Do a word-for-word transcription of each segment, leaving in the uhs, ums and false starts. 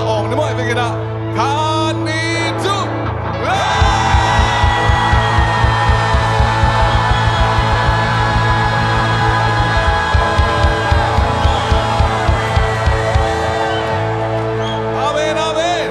Awng ni maw, i vekina. Khat, nih, thum. Amen, amen.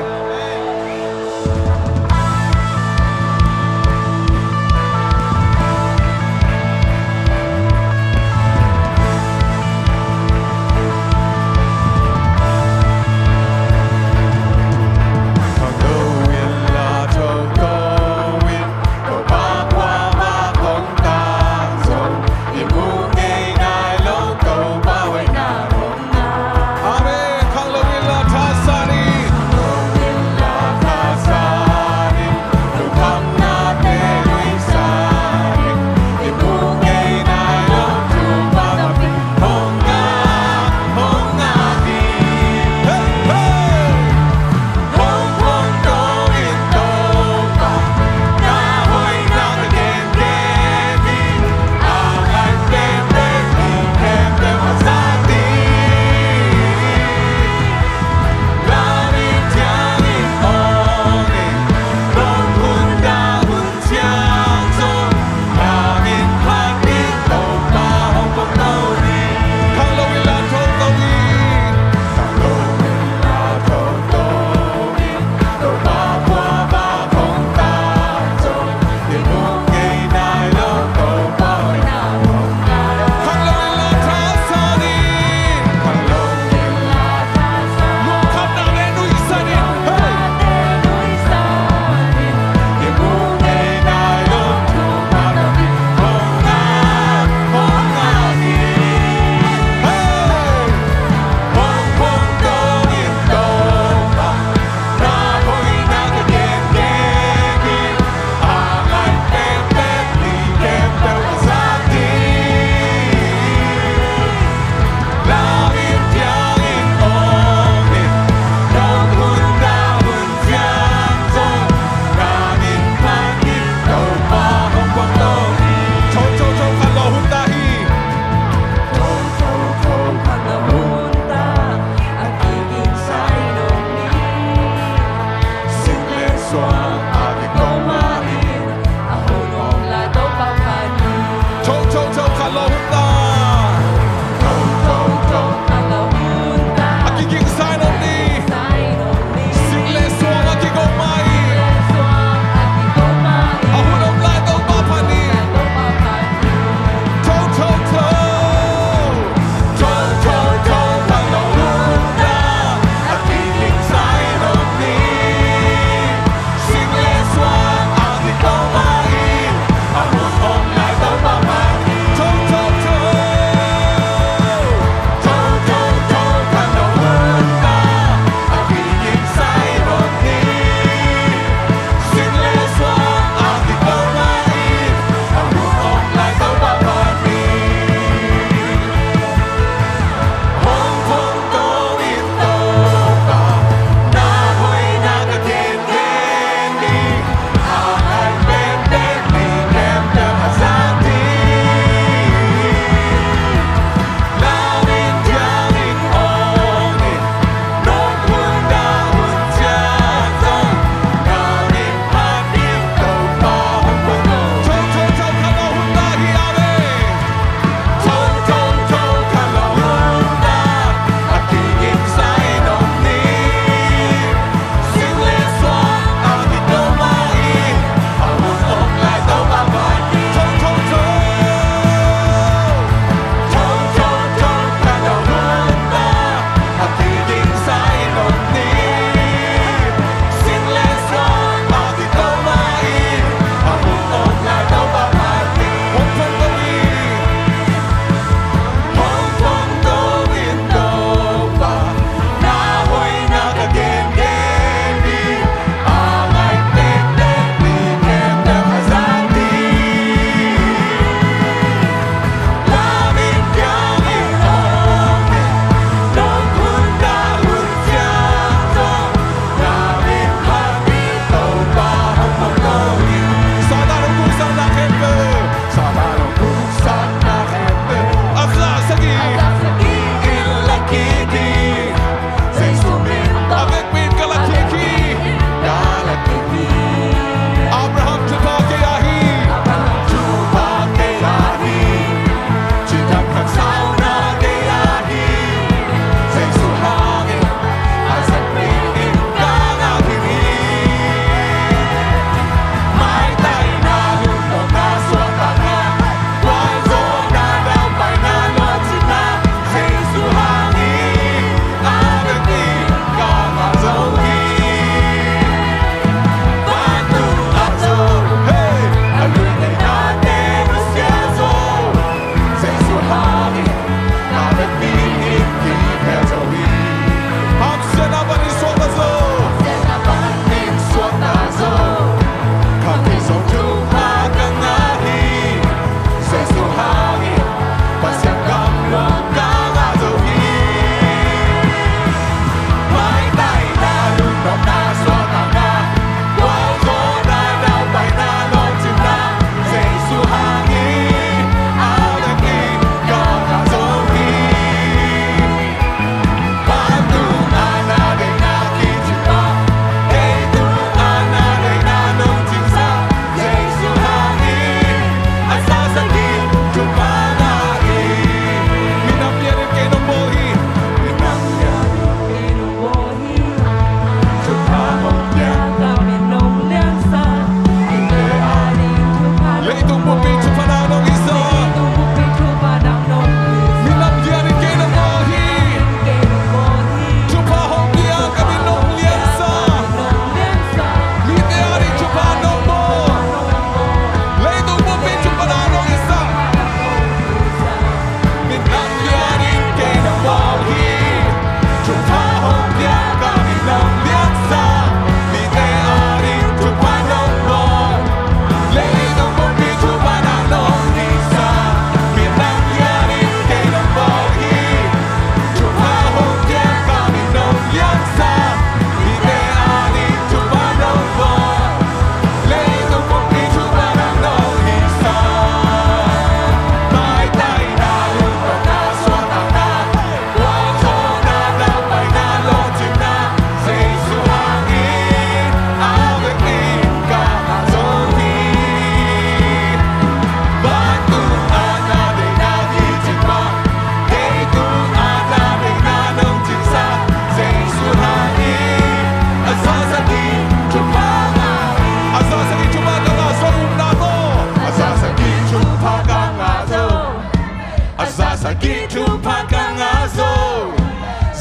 Ki thupha ka ngah zo,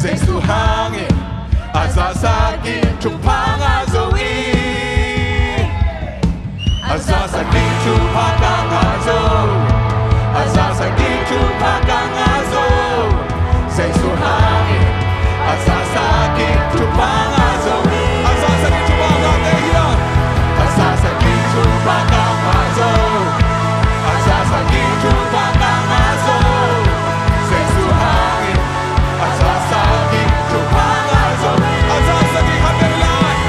Jesu hangin a za sa ki thupha ngah zo hi. A za sa ki thupha ka ngah zo, a za sa ki thupha ka ngah zo, Jesu hangin a za sa ki thupha ngah zo hi. A za sa ki thupha ngah te hi a. A za sa ki thupha ka ngah zo, a za sa ki thupha ka ngah zo, Jesu hangin a za sa ki thupha ngah zo hi. A za sa ki khat te lai.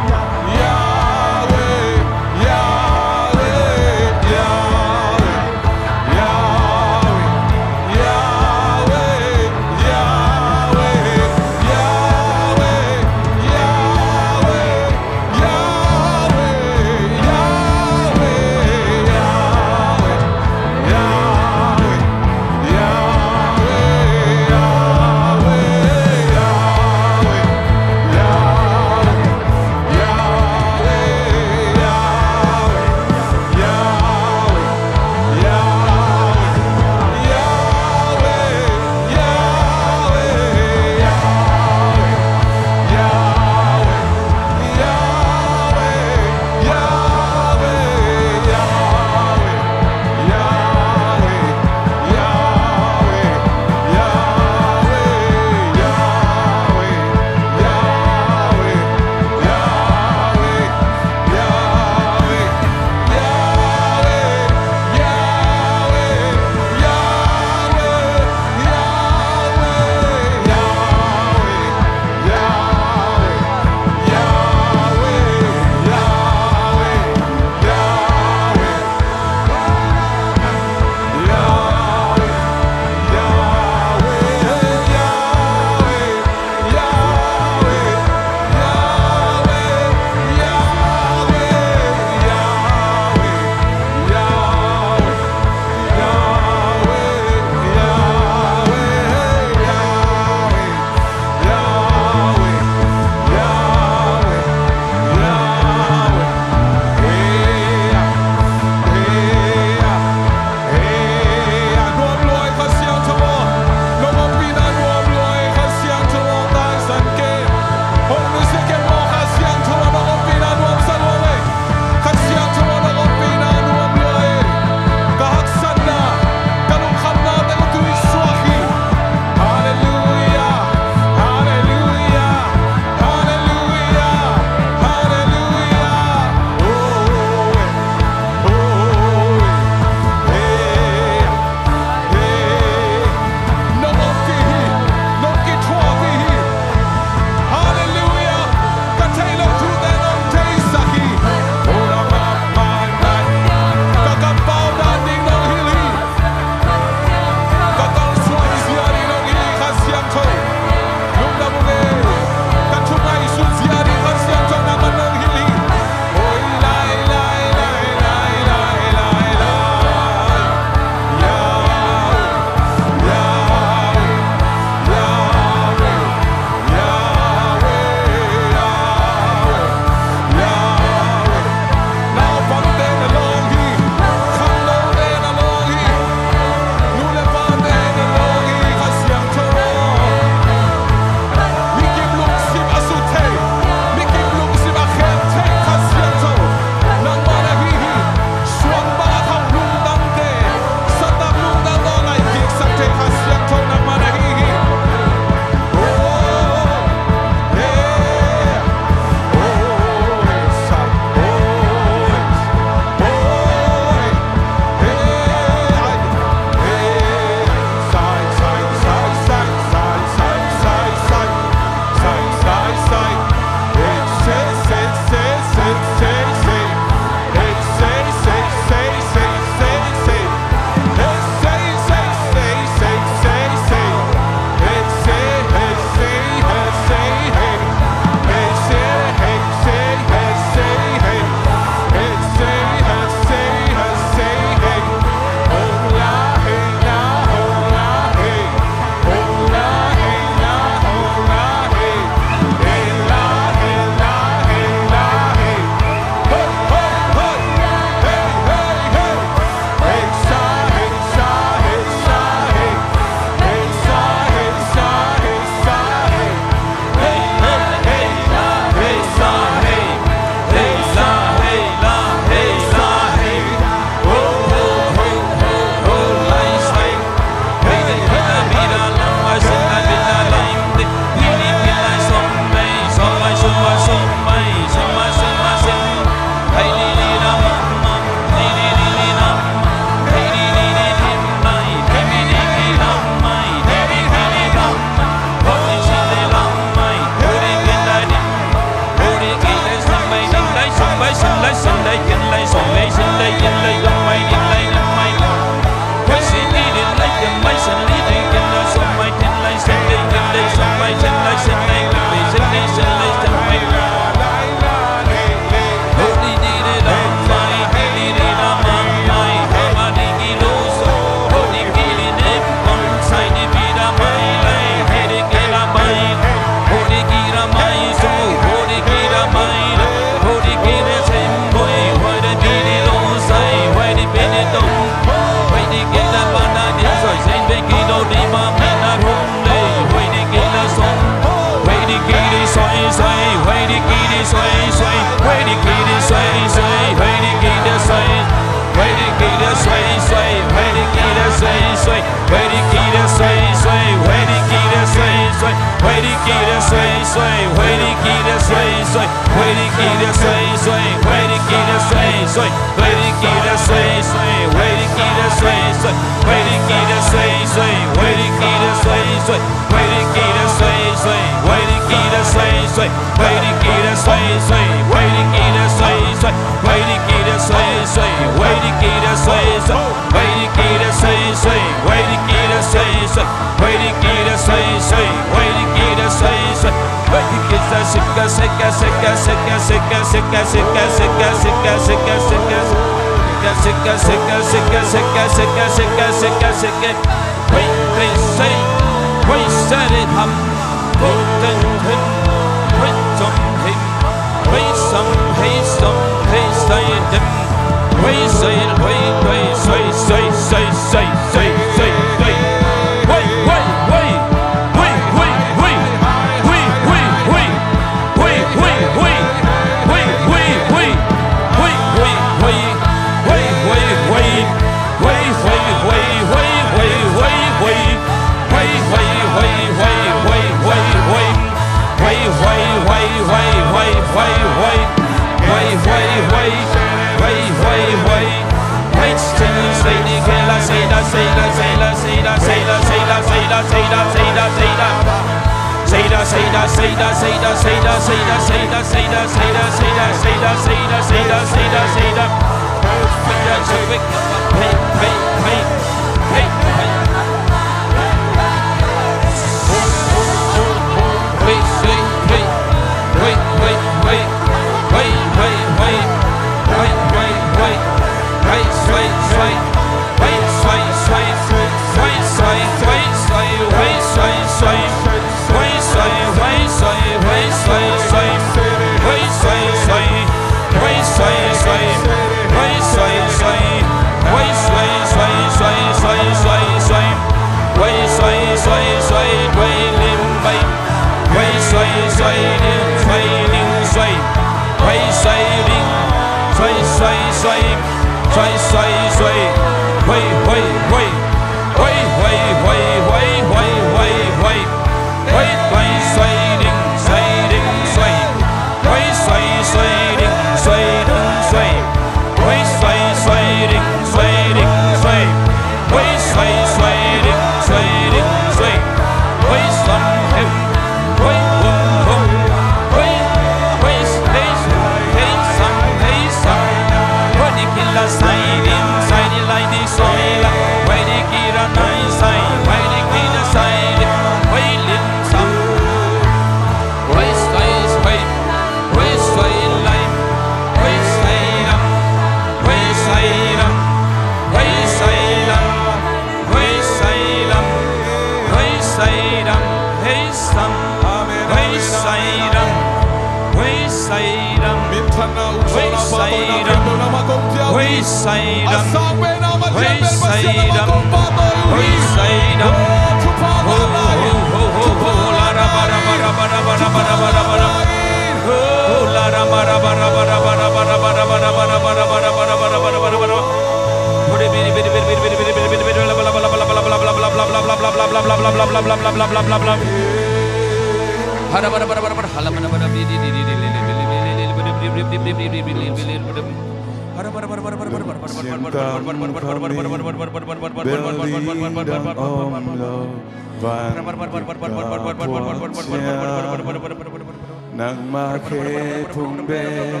Nangmah khe phung bek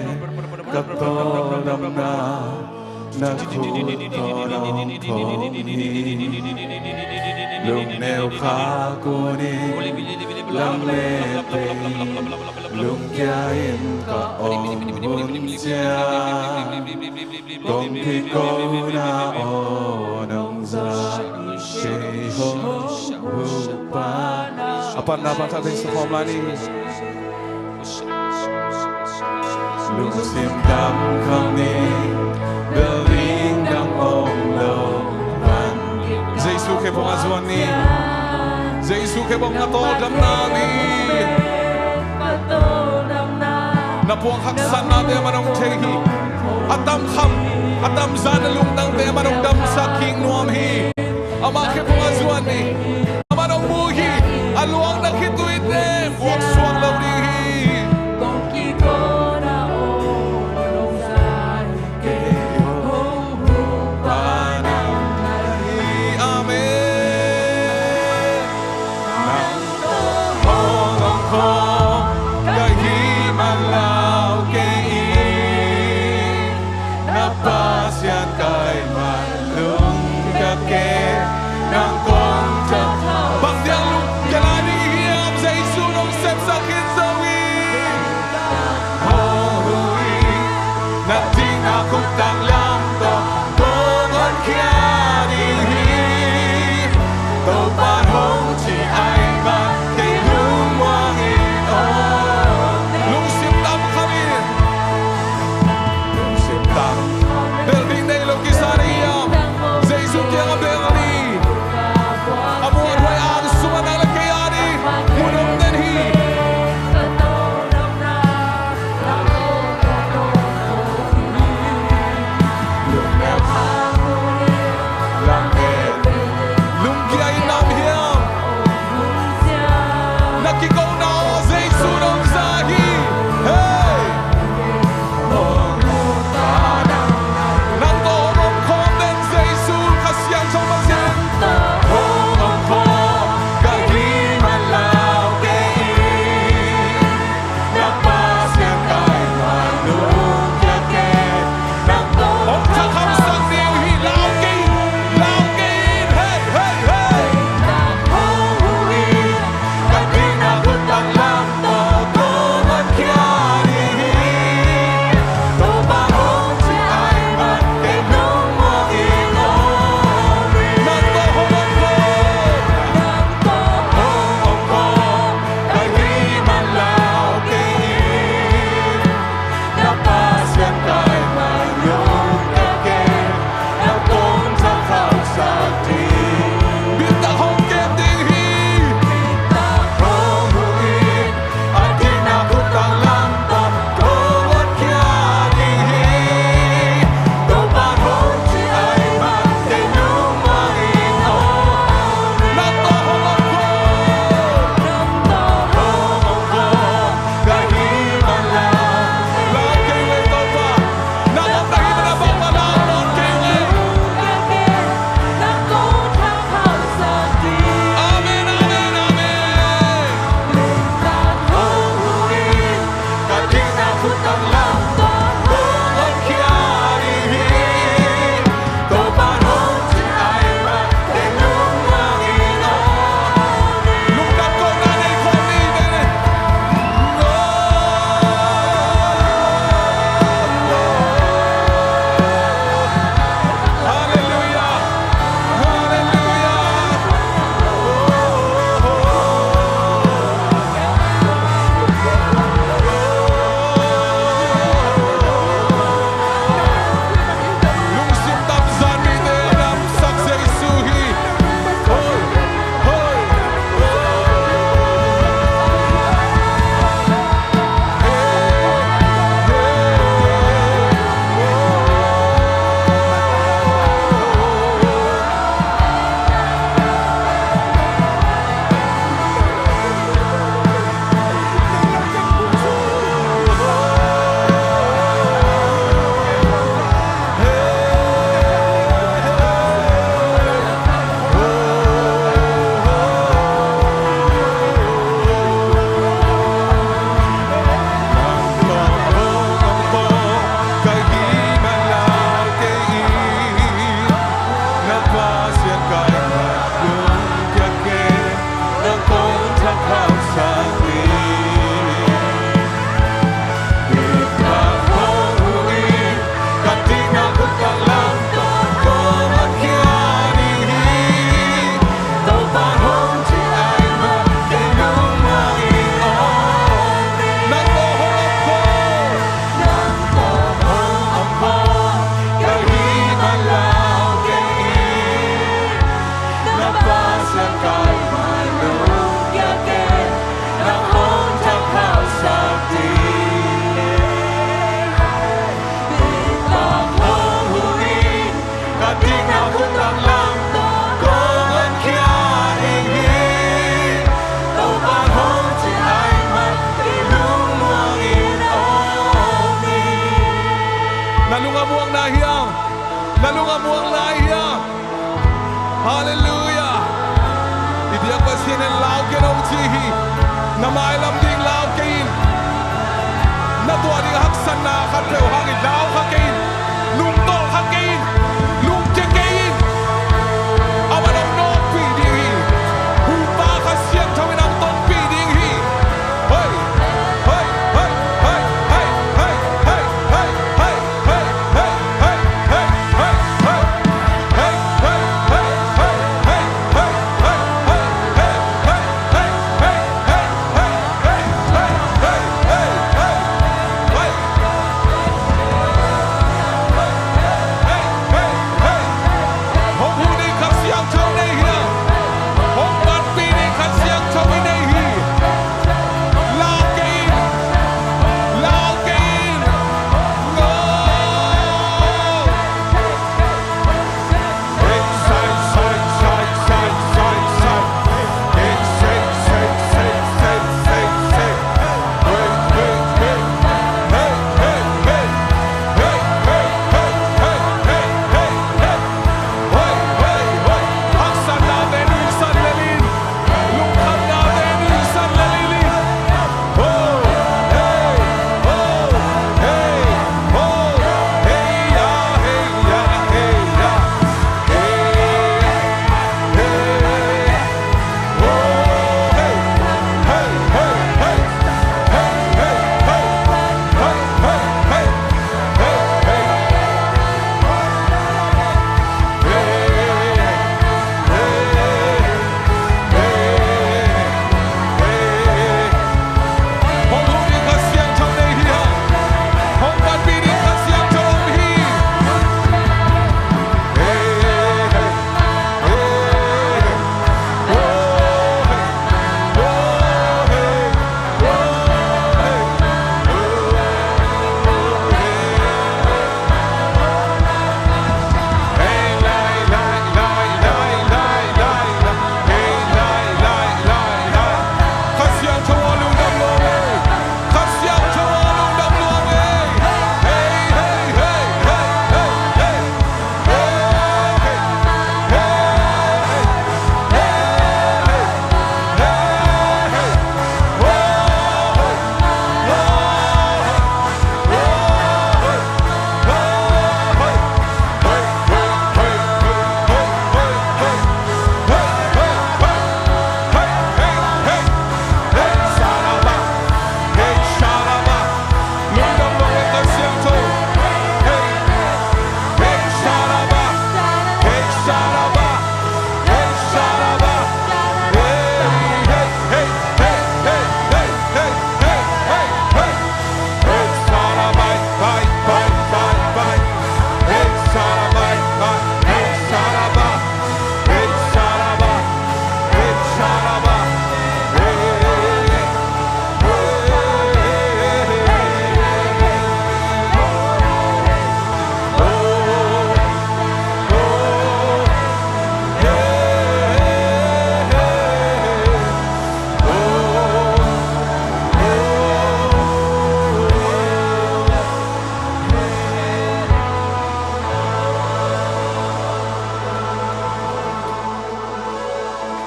ka tawldamna, na khut tawldam khawm hi. Lungneu khak un, langmete lungkia in ka om hun ciang, kong kikona aw nong za kei hong hu pa. A patna pang khat vei sa khawm lai ni. Lungsim tam kham ni, building dang om lo van. Jesu khe pong a zuan ni. Jesu khe pong na tawldamna ni. Na puang haksatnate man hong thei hi. A tam kham, a tam zan a lungtangte man hong damsak kik nuam hi. Amah khe pong a zuan ni. Amah hong mu hi. A luang na khituite buak suak lo ding hi. Halleluiah. I biak Pasian in lau kei in hong ci hi. Na mailam ding lau kei in. Na tuah ding haksatna khatpeuh hangin lau kha kei in. Lungtolh kha kei in. Lungkia kei in. Amah in hong nawkpih ding hi. Hu Pa Kha Siangtho in hong tonpih ding hi. Hei, hei, hei. Hong hu ding Kha Siangtho nei hi a, hong panpih ding Kha Siangtho i nei hi. Lau kei in, lau kei in. Go!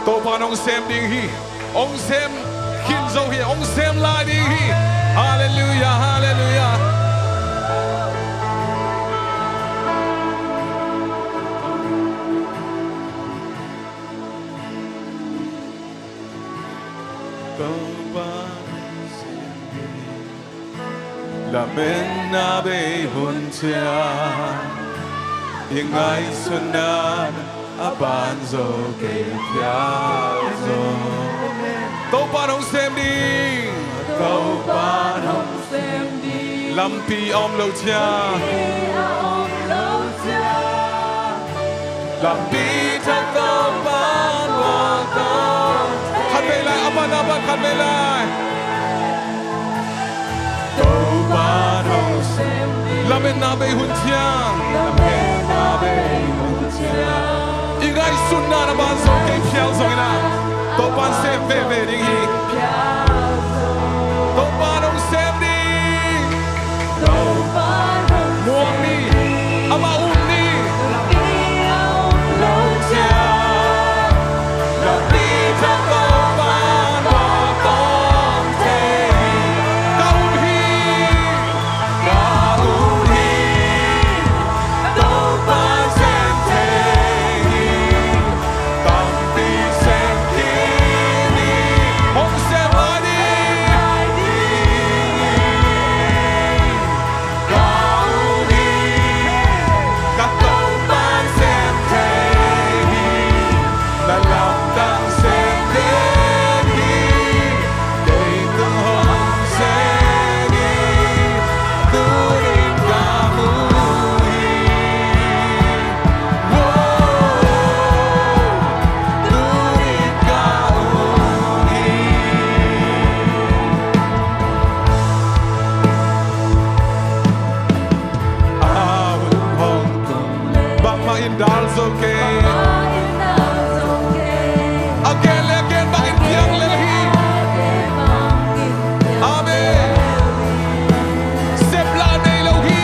Topa in hong sem ding hi. Hong sem khin zo hi. Hong sem lai ding hi. Halleluiah, halleluiah. Topa hong sem ding. Lametna bei hun ciang i ngaihsutna a banzo kei phial zo. Topa in hong sem ding. Topa in hong sem ding. Lampi a om lo ciang. Lampi a om lo ciang. Lampi thak Topa in walk out. Khat vei lai, a ban, a ban, khat vei lai. Topa in hong sem ding. Lametna bei hun ciang. Lametna bei hun ciang. I ngaihsutna na banzo kei phial zongin ah Topa in sem veve ding hi. Topa in hong sem ding. Muang ni, amah um ni. A gen le a gen bangin piang lel hi. Amen. Sepla nei lo hi.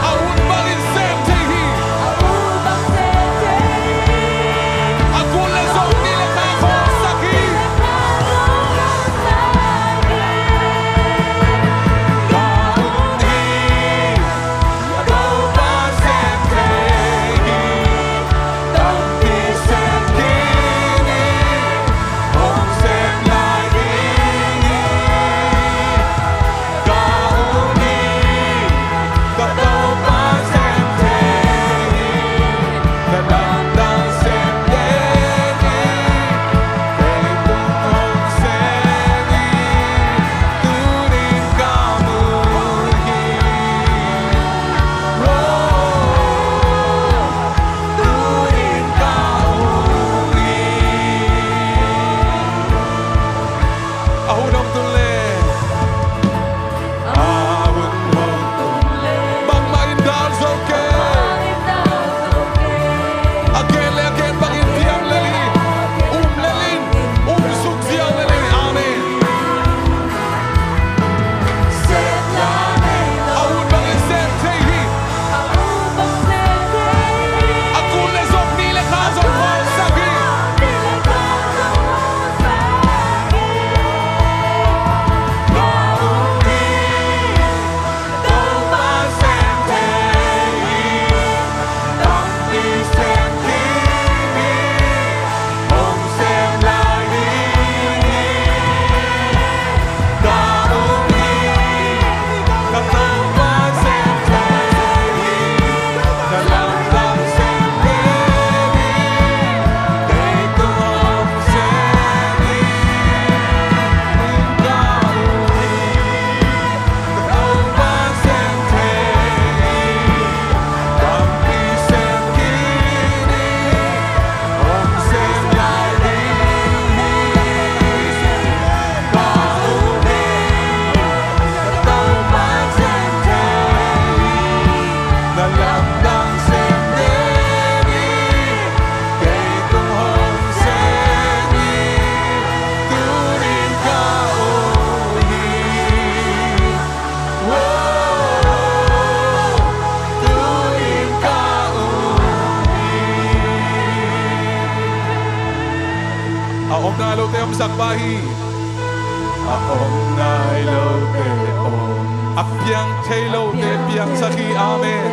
A hun bangin sem thei hi. A kul le zong ni le kha khawlsak hi. A hun hong tung le. A hun hong tung le. Bangmah in dal zo kei. A gen le a gen bangin piang lel hi. Um lel in, um suk ziau lel in. Amen. A hun bangin sem thei hi. A kul le zong ni le kha zong khawlsak hi. A om nai lote omsak pah hi. A om nai lote om. A piang thei lote piangsak hi. Amen.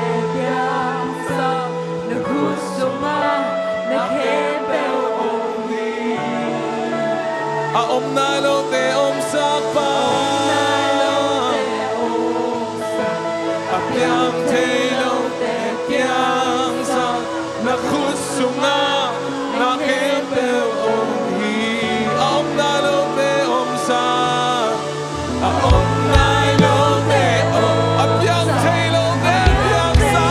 A om nai lote omsak pah. A piang thei lote piangsak. Na khut sungah na khempeuh om hi. A om nai lote omsak. A om nai lote om. A piang thei lote piangsak.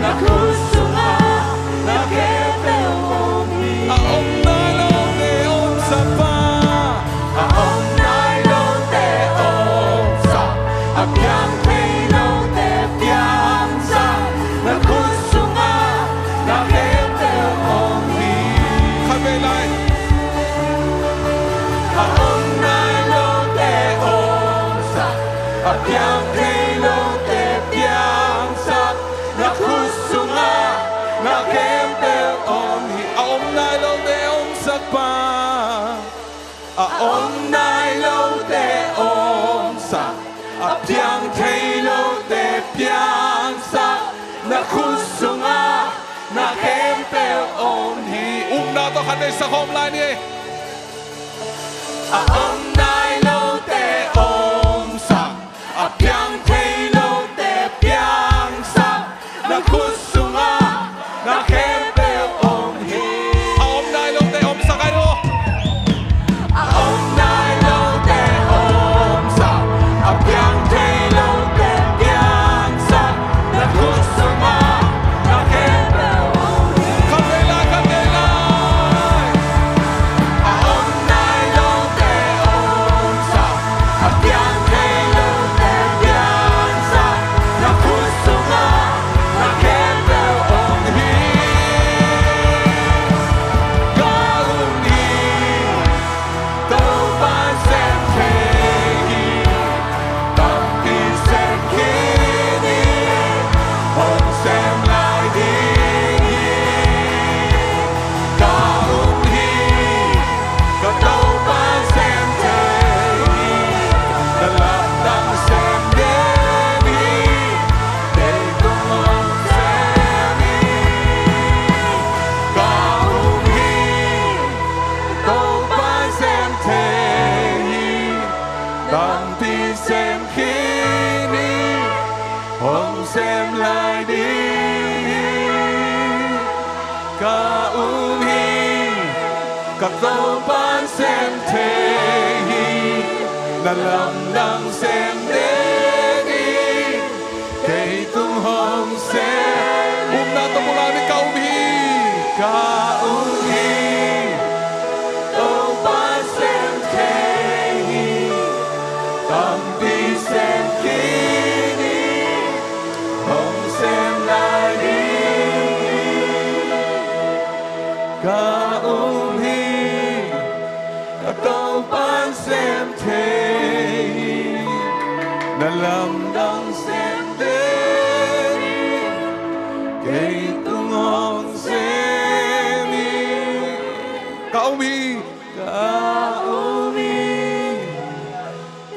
Na khut sungah na khempeuh om hi. A om nai lote omsak pah. A om nai lote omsak. A piang thei lote piangsak. Na khut sungah na khempeuh om hi. Khat vei lai. A om nai lote omsak. A piang thei lote piangsak. Na khut sungah na khempeuh om hi. A om nai lote omsak pah. A om nai lote omsak. A piang thei lote piangsak. Na khut sungah na khempeuh om hi. Upna tawh khat vei sa khawm lai ni. A om nai lote omsak. A piang thei lote piangsak. Na khut sungah na khempeuh om hi. A om nai lote omsak ai lo. A om nai lote omsak. A piang thei lote piangsak. Na khut sungah na khempeuh om hi. Khat vei lai, khat vei lai. A om nai lote omsak. A piang thei lote piangsak. Na khut sungah Ka Topa'n sem thei hi, na lamdang sem den hi. Kei tung hong sem. Upna tawh pulak ni. Ka um hi, ka um hi. Topa'n sem thei hi. Tampi sem khin hi. Hong sem lai ding hi. Ka um hi, ka Topa'n sem thei hi. Na lamdang sem den hi. Kei tung hong sem hi. Ka um hi, ka um hi.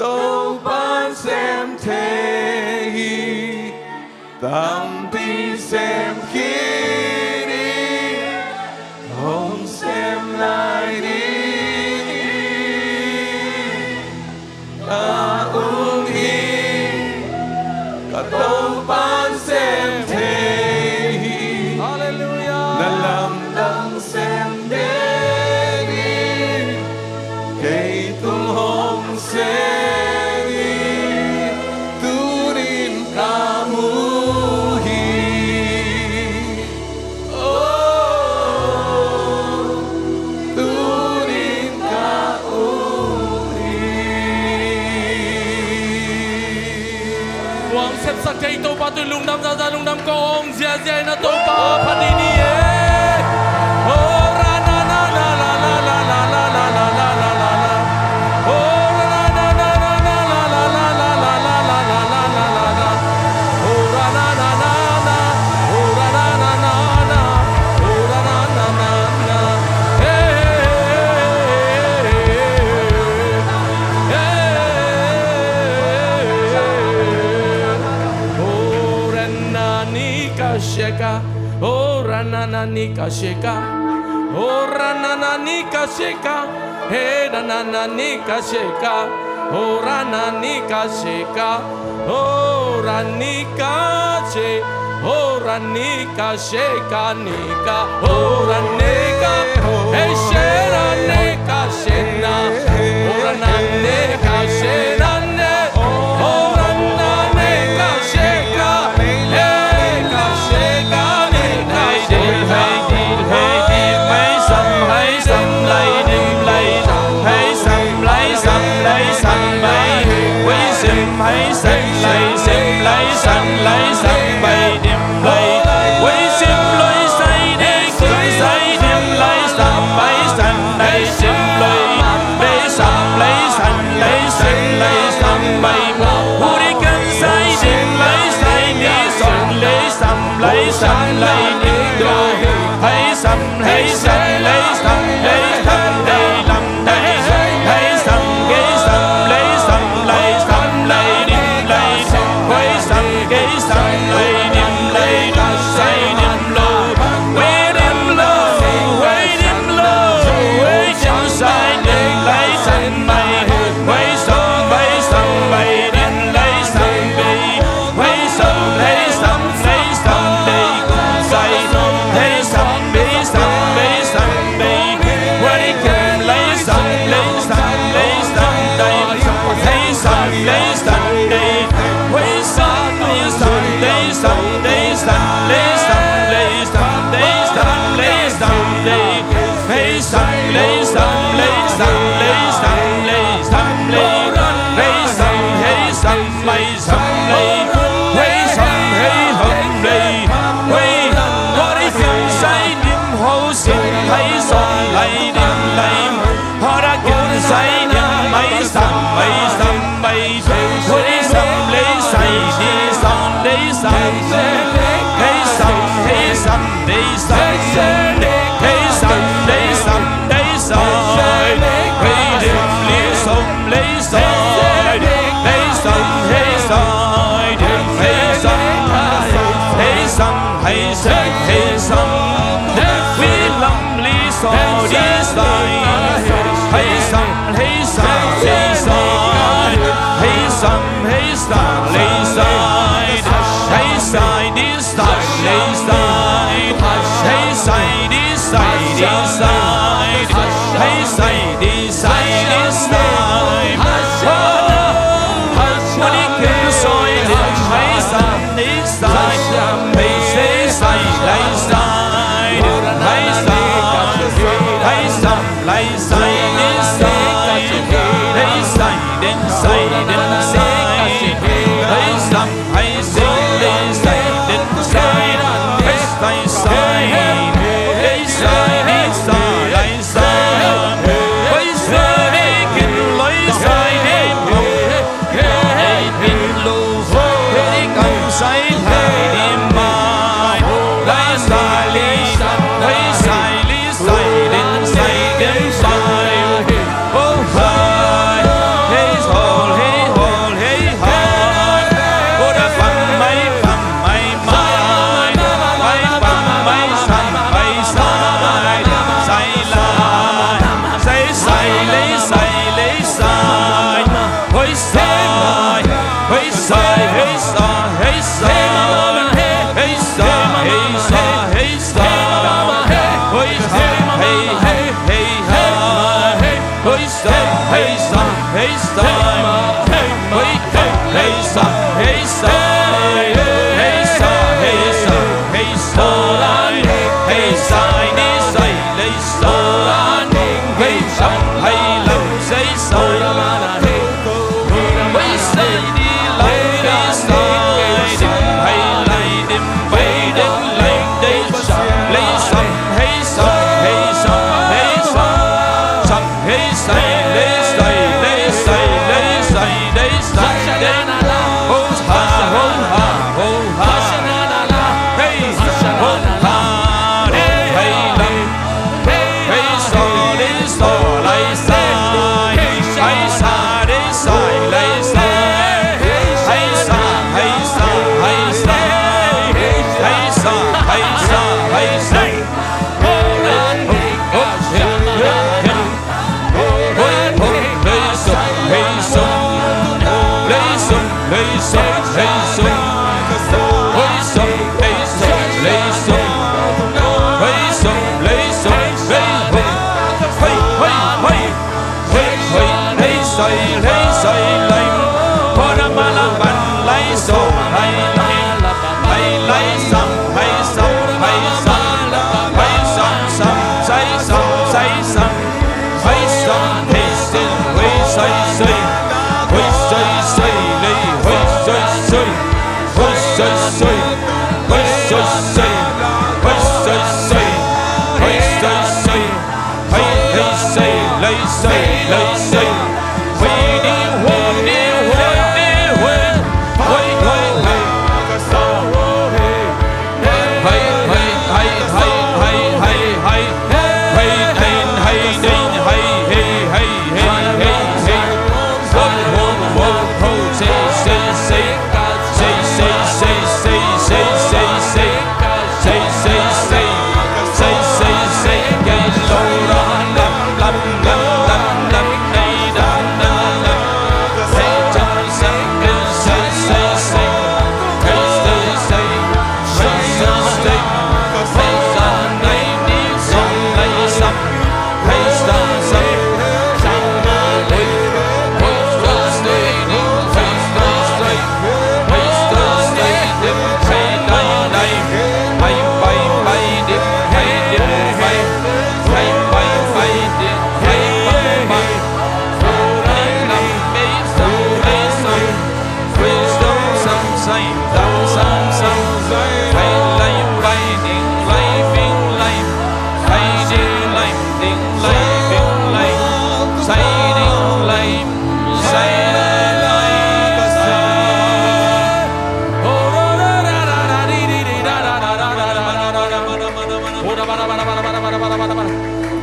Topa'n sem thei hi. Tampi sem khin hi. Hong sem lai ding hi. Ka um hi, ka Topa'n sem thei hi. Halleluiah. Na lamdang sem den hi. Kei tung hong sem hi. Tuni-in ka mu hi. Oh, tuni-in ka um hi. Tua hong sepsak thei Topa tungah lungdam zaza, lungdam kong ziazia in a Topa phat ni e. Oh, ra na na na la la la la. Oh, ra na na na. Sheka, oh, ra na na ni ka sheka, oh, ra na na ni ka sheka, hey, ra na na ni ka sheka, oh, ra na ni ka sheka, oh, ra ni ka she, oh, ra ni ka sheka, ni ka, oh, ra ni ka, hey, she, ra ni ka shena, oh, ra na ni ka shena ne, oh, ra na ni ka sheka, hey, ka sheka, ni ka sheka.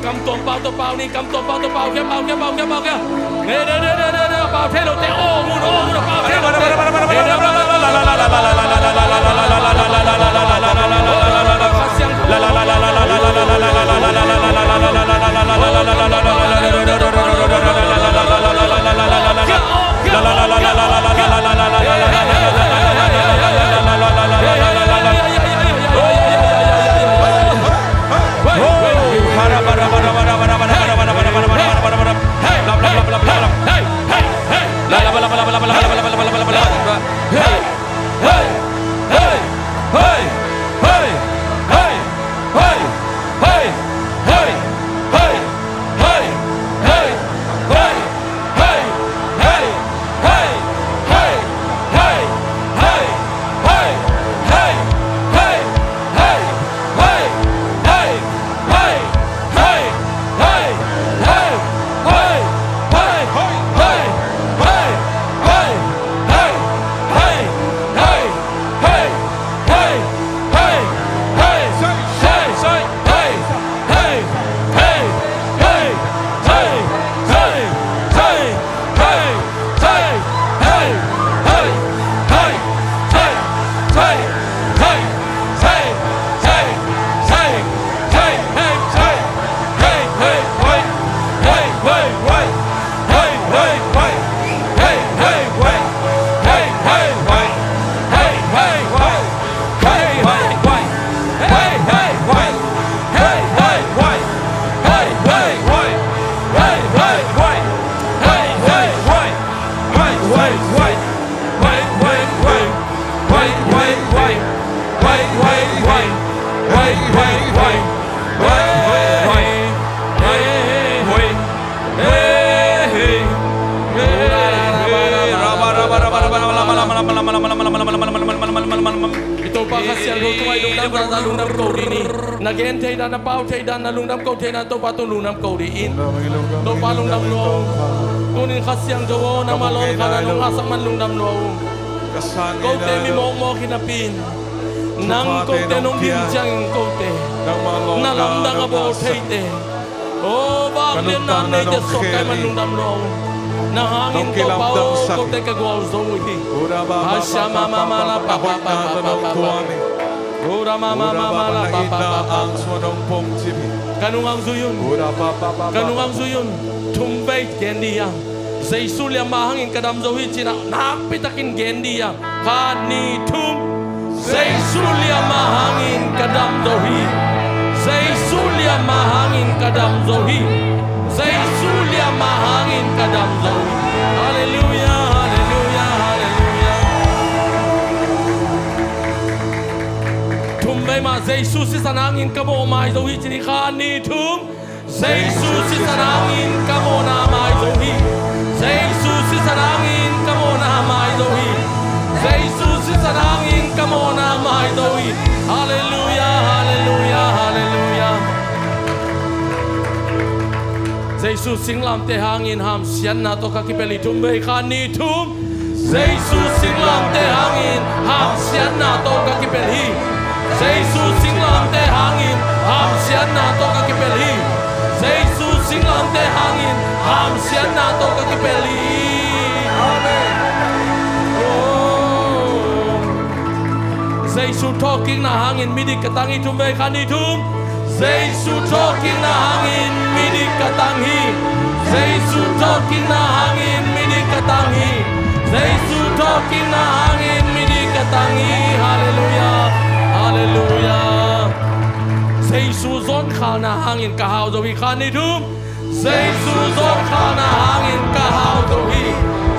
Kam tuam pau tawh pau ni, kam tuam pau tawh pau khia, pau khia, pau khia, pau khia. Ne, ne, ne, ne, ne, ne, pau thei lote, aw mun, aw mun, pau thei lote. Topa lungdam ko dih ni. Na gen thei dan, na pau thei dan, na lungdam ko thei dan Topa tung lungdam ko dih in. Topa lungdam lua ung. Tunin Kha Siangtho aw, nangmah lawngkhalna nong ngahsak man lungdam lua ung. Kote mi mawkmawk hi napi in, nang kote nong dim ciangin kote na lamdang a bawl theite, aw, vak lianna neite suak kai man lungdam lua ung. Nang hangin Topa aw, kote ka gualzo uh hi. Hasha mama mala papa papa papa. Ura mama mama la papa papa. Ka nungak zui un. Ka nungak zui un. Thum vei gen dih hiam? Jesu liamma hangin ka dam zo hi ci-in ah nakpi takin gen dih hiam? Khat, nih, thum. Jesu liamma hangin ka dam zo hi. Jesu liamma hangin ka dam zo hi. Jesu liamma hangin ka dam zo hi. Halleluia, halleluia, halleluia. Thum vei mah, Jesu sisan hangin ka mawh mai zo hi ci ni. Khat, nih, thum. Jesu sisan hangin ka mawhna mai zo hi. Jesu sisan hangin ka mawhna mai zo hi. Jesu sisan hangin ka mawhna mai zo hi. Halleluia, halleluia, halleluia. Jesu singlamteh hangin hamsiatna tawh ka kipelh hi. Thum vei, khat, nih, thum. Jesu singlamteh hangin hamsiatna tawh ka kipelh hi. Jesu singlamteh hangin hamsiatna tawh ka kipelh hi. Jesu singlamteh hangin hamsiatna tawh ka kipelh hi. Amen. Oh. Jesu thawhkikna hangin midik ka tang hi. Thum vei, khat, nih, thum. Jesu thawhkikna hangin midik ka tang hi. Jesu thawhkikna hangin midik ka tang hi. Jesu thawhkikna hangin midik ka tang hi. Halleluia. Halleluia. Jesu zawnkhalna hangin ka hau zo hi. Khat, nih, thum. Jesu zawnkhalna hangin ka hau zo hi.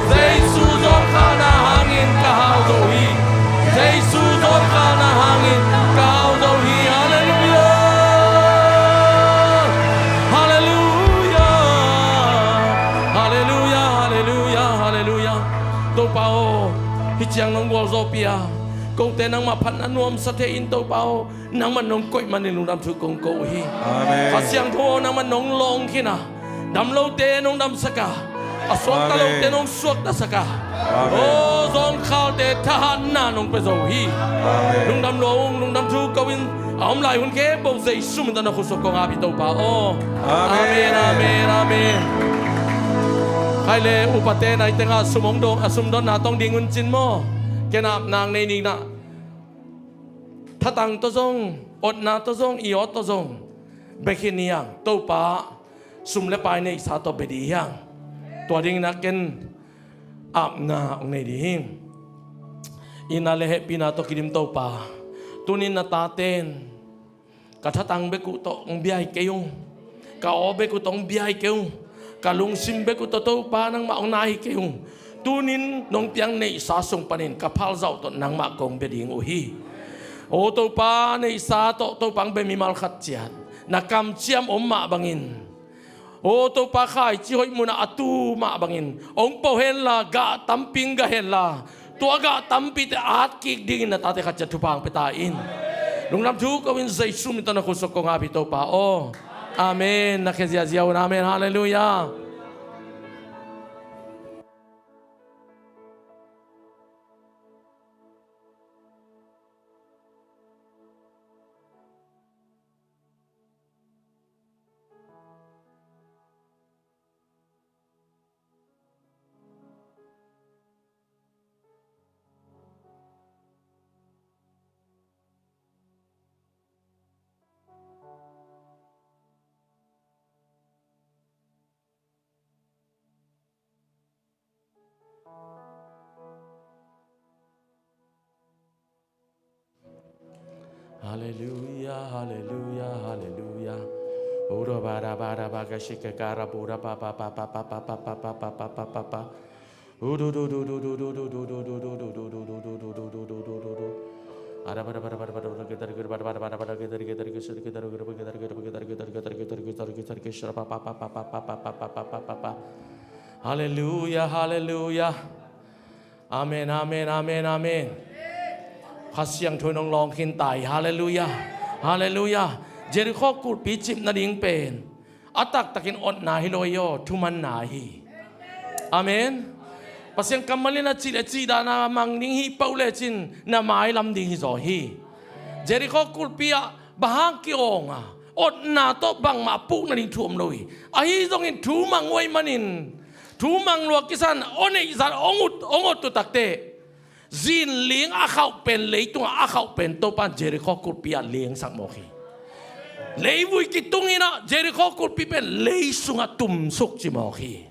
Jesu zawnkhalna hangin ka hau zo hi. Jesu zawnkhalna hangin ka hau zo hi. Halleluia. Halleluia. Halleluia, halleluia, halleluia. Topa aw, hih ciang nong gualzawhpih a, kote nangmah phatna nuamsa thei in Topa aw, nangmah nong koih manin lungdam thu kong ko uh hi. Amen. Kha Siangtho aw, nangmah nong lawng khin a, dam lote nong damsak a, a suakta lote nong suaktasak a, aw, zawnkhalte thahatna nong pia zo uh hi. Amen. Lungdam lua ung, lungdam thu ko in, a om lai hun khempeuh Jesu min tawh na khut sung kong ap hi Topa aw. Amen, amen, amen. Khai le upate nai tengah sum hong dong, a sum donna tawh hong ding un cin maw. Ken apna nei ning na. Thatang tawh zong, otna tawh zong, i awt tawh zong bia khin hi hang. Topa sum le pai neihsa tawh bia ding hi hang. Tua dingin ah ken apna hong nei ding hi. Itna le hehpihna tawh kidim Topa, tunin na taten ka thatang bek uh tawh hong bia hi kei ung. Ka aw bek uh tawh hong bia hi kei ung. Ka lungsim bek uh tawh Topa nangmah hong nai hi kei ung. Tunin nong piak neihsa sung panin ka phalzauh tawh nangmah kong bia ding uh hi. Aw Topa, neihsa tawh Topa hong bia mimal khat ciat na kamciam om mah bangin, aw Topa, khaici hoih munah a tu mah bangin hong po henla, gah tampi hong gah henla, tua gah tampite at kik dingin na tate khat ciat thupha hong pia ta in. Lungdam thu ko in Jesu min tawh na khut sung kong ap hi Topa aw. Amen. Na khe ziazia un. Amen. Halleluia. Halleluia, halleluia, halleluia. Ura bara bara baga shika kara bura pa pa pa pa pa pa pa pa pa pa pa pa pa. Haleluya, haleluya. Amen, amen, amen, amen. Kha Siangtho in hong lawng khin ta hi. Halleluiah. Halleluiah. Jericho kulhpi cip nading pen a taktakin otna hi lo hi aw, thumanna hi. Amen. Pasian kammal in a cih le cih dan a mang ding hi pah uh lecin na mailam ding hi zaw hi. Jericho kulhpi ah bang hang ki-awng a, otna tawh bangmah puk nading thu om lo hi. Ahi zongin thu mang uh ahih manin, thu mang lua kisan aw neih zat hong ut, hong ut uh takteh, zinling a khauh pen, leitungah a khauh pen Topa in Jericho kulhpi ah lengsak mawk hi. Leivui kitung in ah Jericho kulhpi pen lei sungah tumsuk ci mawk hi.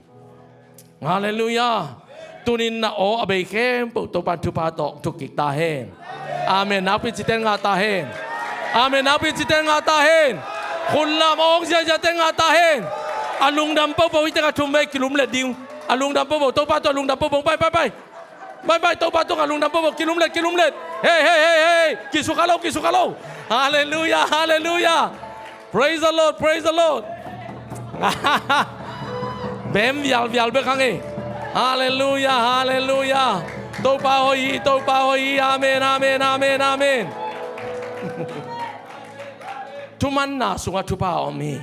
Halleluiah. Tunin na aw a bei khempeuh Topa in thupha tawh thuk kik ta hen. Amen. Nakpi cite ngah ta hen. Amen. Nakpi cite ngah ta hen. Hun lam awng ziaziate ngah ta hen. A lungdam pohpoh, hih tengah thum vei kilumlet ding. A lungdam pohpoh, Topa tawh a lungdam pohpoh. Pai, pai, pai. Pai, pai, Topa tungah lungdam pohpoh, kilumlet, kilumlet. Hei, hei, hei, hei. Kisukha lo, kisukha lo. Halleluiah, halleluiah. Praise the Lord, praise the Lord. Bem vialvial bek hang e. Halleluiah, halleluiah. Topa hoih hi, Topa hoih hi. Amen, amen, amen, amen. Thumanna sungah thupha a om hi.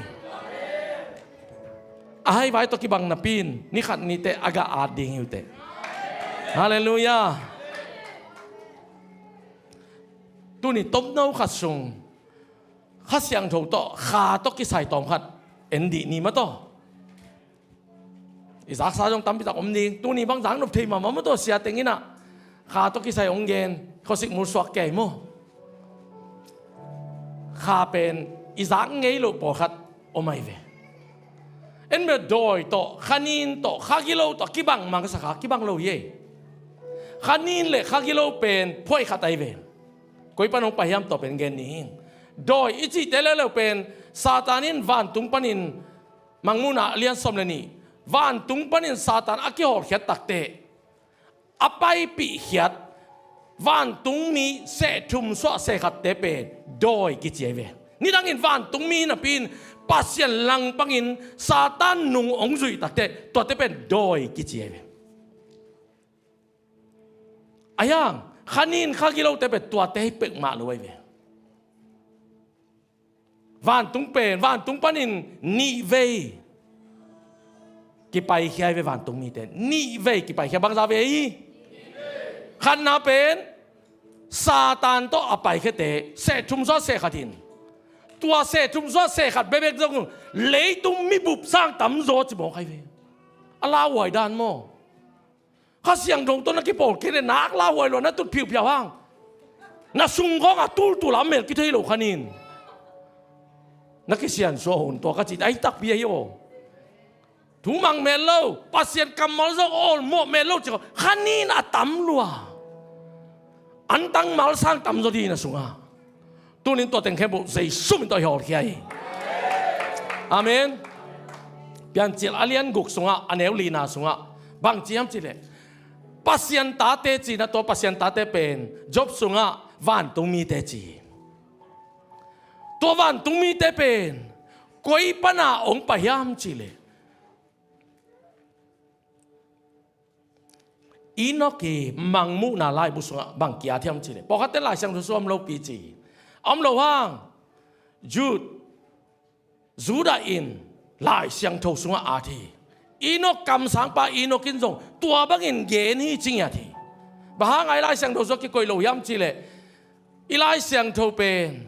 A haivai tawh kibang napi in ni khat ni teh a gah at ding hi uh teh. Halleluiah. Tuni tomno khat sung Kha Siangtho tawh kha tawh kisai tawm khat en dih ni maw taw. I zaksa zong tampi tak om ding. Tuni bang zak nop thei mahmah maw taw, sia teng in ah kha tawh kisai hong gen, khuasik mul suak kei maw. Kha pen i zak ngei loh pawlkhat om ahi ve. En bel dawi tawh, kha nin tawh, kha gilo tawh kibang mangsa kha kibang lo hi ei. Kha nin le kha gilo pen phuai khat ahi ve. Koi pan hong pai hiam, tua pen gen ni hing. Dawi i cihte leuleu pen Satan in vantung panin, Mangmuhna a lian sawm le nih, vantung panin Satan a kihawlkhiat takteh a paipihkhiat vantungmi seh thum suah seh khatte pen dawi kici ahi ve. Nidangin vantungmi napi in Pasian langpangin Satan nung hong zuih takteh tuate pen dawi kici ahi ve. Ahi hang kha nin kha gilote pen tuate hi peuhmah lo ahi ve. Vantung pen, vantung panin nih vei kipaikhia hi ve, vantung mite nih vei kipaikhia. Bangzah vei hi? Khatna pen Satan tawh a paikhiate seh thum suah seh khat hi in, tua seh thum suah seh khat bekbek zong leitung mi bup sang tamzaw ci mawk ahi ve. A lauhuai dan maw. Kha Siangtho tawh na kipawl kei leh nak lauhuai lua, na tut phiuphiau hang. Na sung khawng a tultul a mel kithei lo kha nin. Na kisiansuah hun tua ka cih ahi takpi ahi aw. Thu mang mel lo, Pasian kammal zong awlmawh mel lo ci kha nin a tam lua. Antang mal sang tamzaw dih na sungah. Tunin tua teng khempeuh Jesu min tawh i hawlkhia hi. Amen. Piancil a lian guk sungah, a neu lina sungah bang ci hiam cih leh, Pasian tate cihna, tua Pasian tate pen Job sungah vantung mite ci hi. Tua vantung mite pen koi pana hong pai hiam cih leh, Enoch i Mangmuhna laibu sungah bang ki-at hiam cih leh, pawlkhatte Lai Siangtho sung a om lopi ci hi. A om lo hang, Jude, Judah in Lai Siangtho sungah at hi. Enoch kamsangpa Enoch in zong tua bangin gen hi ci ngiat hi. Bang hang a i Lai Siangtho sungah kikoih lo hiam cih leh, i Lai Siangtho pen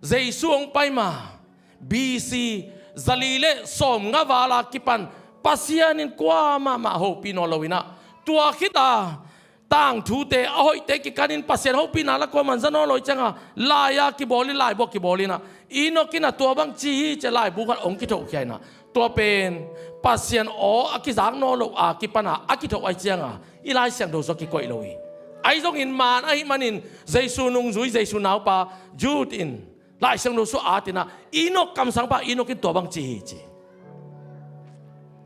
Jesu hong pai ma B C zali le sawmnga val a kipan Pasian in kua mahmah hopih nawn lo in ah, tua khit a tangthute a hoihte kikanin Pasian hopihna la kuaman za nawn lo hi ciangah, lai-a kibawl in, laibu ah kibawl in ah, Enoch in ah tua bang ci hi ci-a laibu khat hong kithohkhia in ah, tua pen Pasian aw a kizak nawn lo a kipan a a kithoh ahi ciangah i Lai Siangtho sungah kikoih lo hi. Ahi zongin man ahih manin Jesu nungzui, Jesu naupa Jude in Lai Siangtho sungah at in ah, Enoch kamsangpa Enoch in tua bang ci hi ci.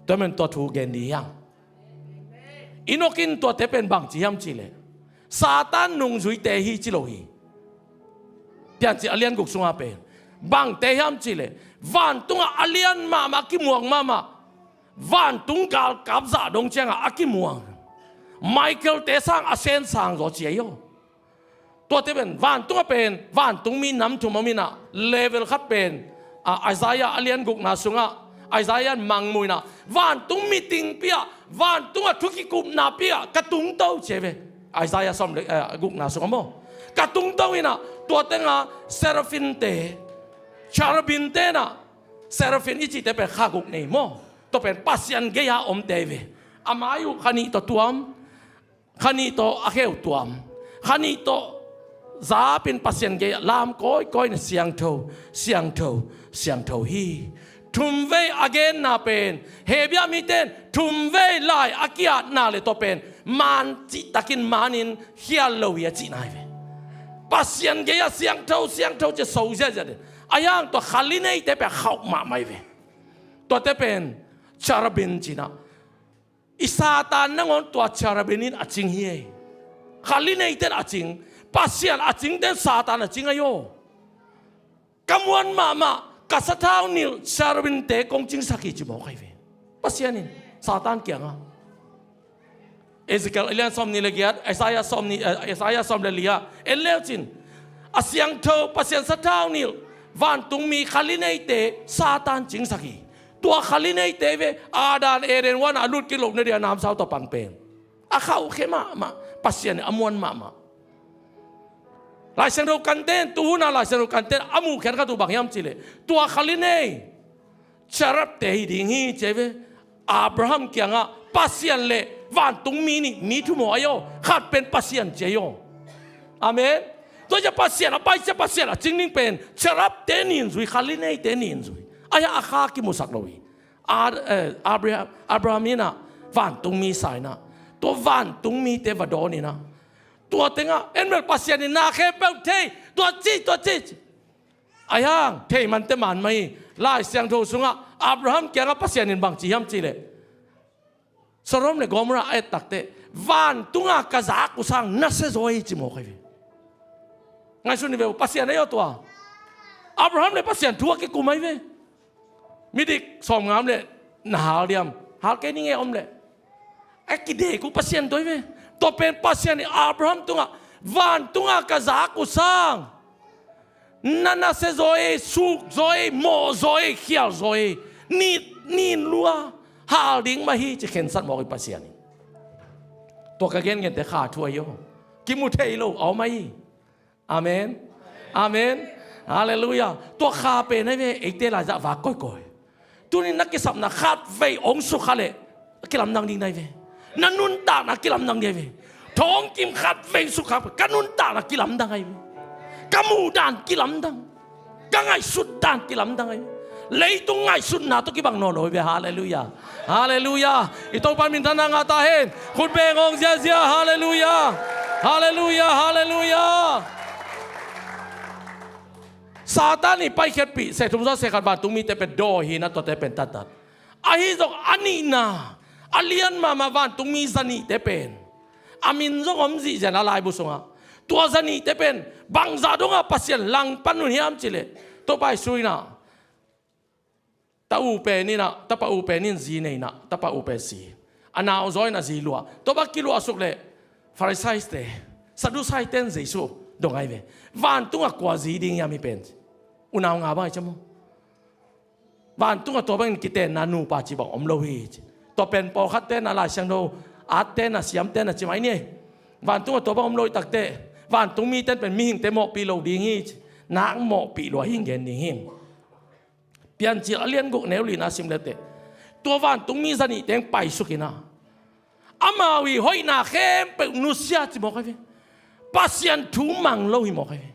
Tua men tua thu gen dih hiam? Enoch in tuate pen bang ci hiam cih leh, Satan nungzuite hi ci lo hi. Piancil a lian guk sungah pen bangte hiam cih leh, vantungah a lian mahmah, kimuang mahmah, vantung galkap zah dong ciangah a kimuang, Michael-te sang a sen sang zaw ci ahi aw. Tuate pen vantungah pen vantungmi nam thum om inah, level khat pen, a, Isaiah a lian gukna sungah Isaiah in mangmuh inah, vantung mitingpi ah, vantungah thu kikupnapi ah ka tungto ci hi ve. Isaiah sawm le, eh, gukna sungah maw, ka tungto inah, tua tengah seraphimte, cherubimte inah, seraphim i cihte pen kha guk nei maw, tua pen Pasian gei-a omte hi ve. A mai uh kha nih tawh tuam, kha nih tawh a kheu tuam, kha nih tawh zap in Pasian gei-ah lam kawikawi in, siangtho, siangtho, siangtho hi. Thumvei a genna pen, Hebru mite in thumvei lai a ki-atna le tua pen man cihtakin manin khial lo hi a cihna hi ve. Pasian gei-ah siangtho, siangtho ci-a so ziahziah den. Ahi hang tua kha li neite pen a khauh mahmah hi ve. Tuate pen cherubim ci inah, i Satan nangawn tua cherubim in a cing hi ei. Kha li neite in a cing. Pasian a cingte in Satan a cing ahi aw. Ka muan mahmah, ka sathau nilh cherubimte kong cingsak hi ci mawk ahi ve. Pasian in Satan kiangah. Ezekiel a lian sawmnih le giat, Isaiah sawmnih, eh, Isaiah sawm le li-ah en le uh cin, a siangtho Pasian sathau nilh vantungmi kha li neite Satan cingsak hi. Tua kha li neite hi ve, Adam Eden huan ah a lut kik loh nading a namsau tawh pang pen. A khauhkhe mahmah, Pasian in a muan mahmah. Lai Siangtho kante in, tuhun a Lai Siangtho kante in a muh khiat khat uh bang hiam cih leh, tua kha li nei cherubte hi ding hi ci hi ve. Abraham kiangah Pasian le vantungmi nih mi thum aw ahi aw, khat pen Pasian ci ahi aw. Amen. Tua ciang Pasian a pai ciang Pasian a cing ding pen cherubte nih in zui, kha li neite nih in zui. Ahi a kha kimusak lo hi. A, eh, Abraham, Abraham inah vantungmi sa inah, tua vantungmite va dawn inah, tua tengah en bel Pasian in na khempeuh thei, tua ci, tua ci, ci. Ahi hang thei mante man mah hi. Lai Siangtho sungah Abraham kiangah Pasian in bang ci hiam cih leh, Sodom le Gomorrah a et takteh, vantunga ka zak uh sang nasia zaw hi ci mawk ahi ve. Ngaihsun ni ve uh, Pasian ahi aw tua. Abraham le Pasian thu a kikum ahi ve. Midik sawmngam le na hal diam, hal kei ning e om leh. A kidek uh Pasian tua hi ve. Tua pen Pasian in Abraham tungah, vantunga ka zak uh sang na nasia zaw ei, suk zaw ei, mawh zaw ei, khial zaw ei, nit, nit lua, hal ding mah hi ci khensat mawk hi Pasian in. Tua ka gengente kha thu ahi aw. Kimu thei lo a om ahi. Amen. Amen. Halleluiah. Tua kha pen ahi ve, eite laizah vak kawikawi. Tuni na kisapna khatvei hong sukha leh a kilamdang ding na hi ve. Na nuntakna kilamdang ding ahi ve. Thawngkim khatvei sukha, ka nuntakna kilamdang ahi ve. Ka muhdan kilamdang, ka ngaihsutdan kilamdang ahi ve. Leitung ngaihsutna tawh kibang nawn lo hi ve. Halleluiah. Halleluiah. I Topa minthanna ngah ta hen. Khut beng hong ziazia. Halleluiah. Halleluiah. Halleluiah. Satan i paikhiatpih, seh thum zaw seh khat vantungmite pen dawi hi inah, tuate pen tattat. Ahi zong a nihna, a lian mahmah vantungmi zanihte pen a min zong om zihziah a laibu sungah. Tua zanihte pen bangzah dongah Pasian langpan uh hiam cih leh, Topa Jesu inah, ta u pen inah, tapa u pen in zi nei inah, tapa u pen si. A nau zaw inah zi luah. Tua bang kiluahsuk leh Pharisaite, Saddukaite in Jesu dong ahi ve. Vantungah kua zi ding hiam hih pen? Unau nga bang ahi ciam maw. Vantungah tua bangin kitenna nupa cih bang om lo hi ci. Tua pen pawlkhatte na Lai Siangtho atte na siamte na ci mai ni. Vantungah tua bang om lo hi takteh, vantungmite in pen mihingte mawhpih lo ding hi ci. Nak mawhpih lua hi in gen ding hi. Piancil a lian guk neu lina sim leteh, tua vantungmi zanihte in paisuk inah, amau i hoihna khempeuh nusia ci mawk ahi ve. Pasian thu mang lo hi mawk ahi ve.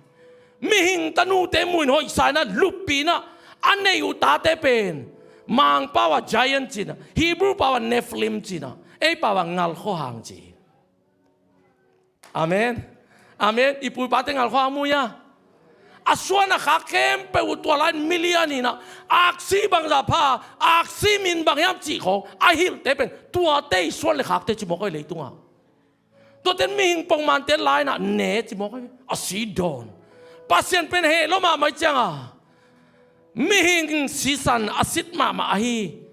Mihing tanute muin hoihsa inah, luppih inah, a neih uh tate pen Mangpau ah giant ci inah, Hebrew pau ah Nephilim ci inah, ei pau ah ngalkhuahang ci. Amen. Amen. I pu i pate ngalkhuahang mu hia? A suan a khak khempeuh uh tua lai-in milian inah, aksi bangzah pha, aksi min bang hiam cih khawng a hilhte pen tuate i suan le khakte ci mawk ahi leitungah. Tuate in mihing pongmante lai-inah ne ci mawk ahi, a si dawn. Pasian pen heh lo mahmah hi cianga mihing sisan a sit mahmah ahi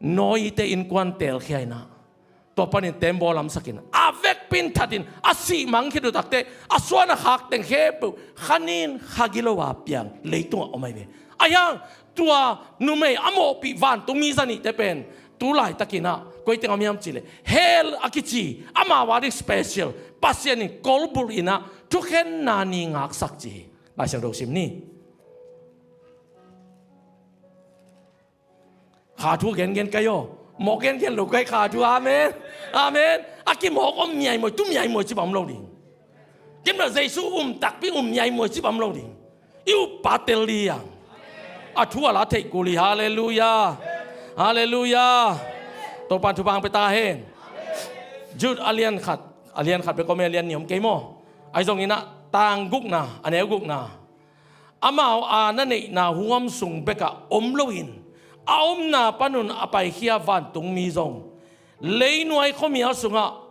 Noah-te innkuan teelkhia inah, Tua panin tembaw lamsakin a vekpi in thatin a sih mang khit uh takteh a suan a khak teng khempeuh kha nin kha gilo a piang leitungah om ahi ve. Ahi hang tua numei a mawhpih vantungmi zanihte pen tu laitakin ah koi teng om hiam cihleh hell a kici amau a ding special Pasian in kolbulh in ah thukhenna ni ngaksak ci hi. Lai Siangtho sim ni. Kha thu gengen kai aw. Mawk gengen lo kai kha thu. Amen. Amen. A kimawk om miaimuai, tu miaimuai ci bang om lo ding. Ken bel Jesu um takpi um miaimuai ci bang om lo ding. I up pa tel ding a. A thu a la theih kul hi. Halleluiah. Halleluiah. Topan thupha hong pia ta hen. Jude a lian khat, a lian khat bek om e, a lian nih om kei maw? Ahi zongin ah tang gukna, a neu gukna. Amau a na neihna huam sung bekah om loin a omna panun a paikhia vantungmi zong leinuai khuamial sungah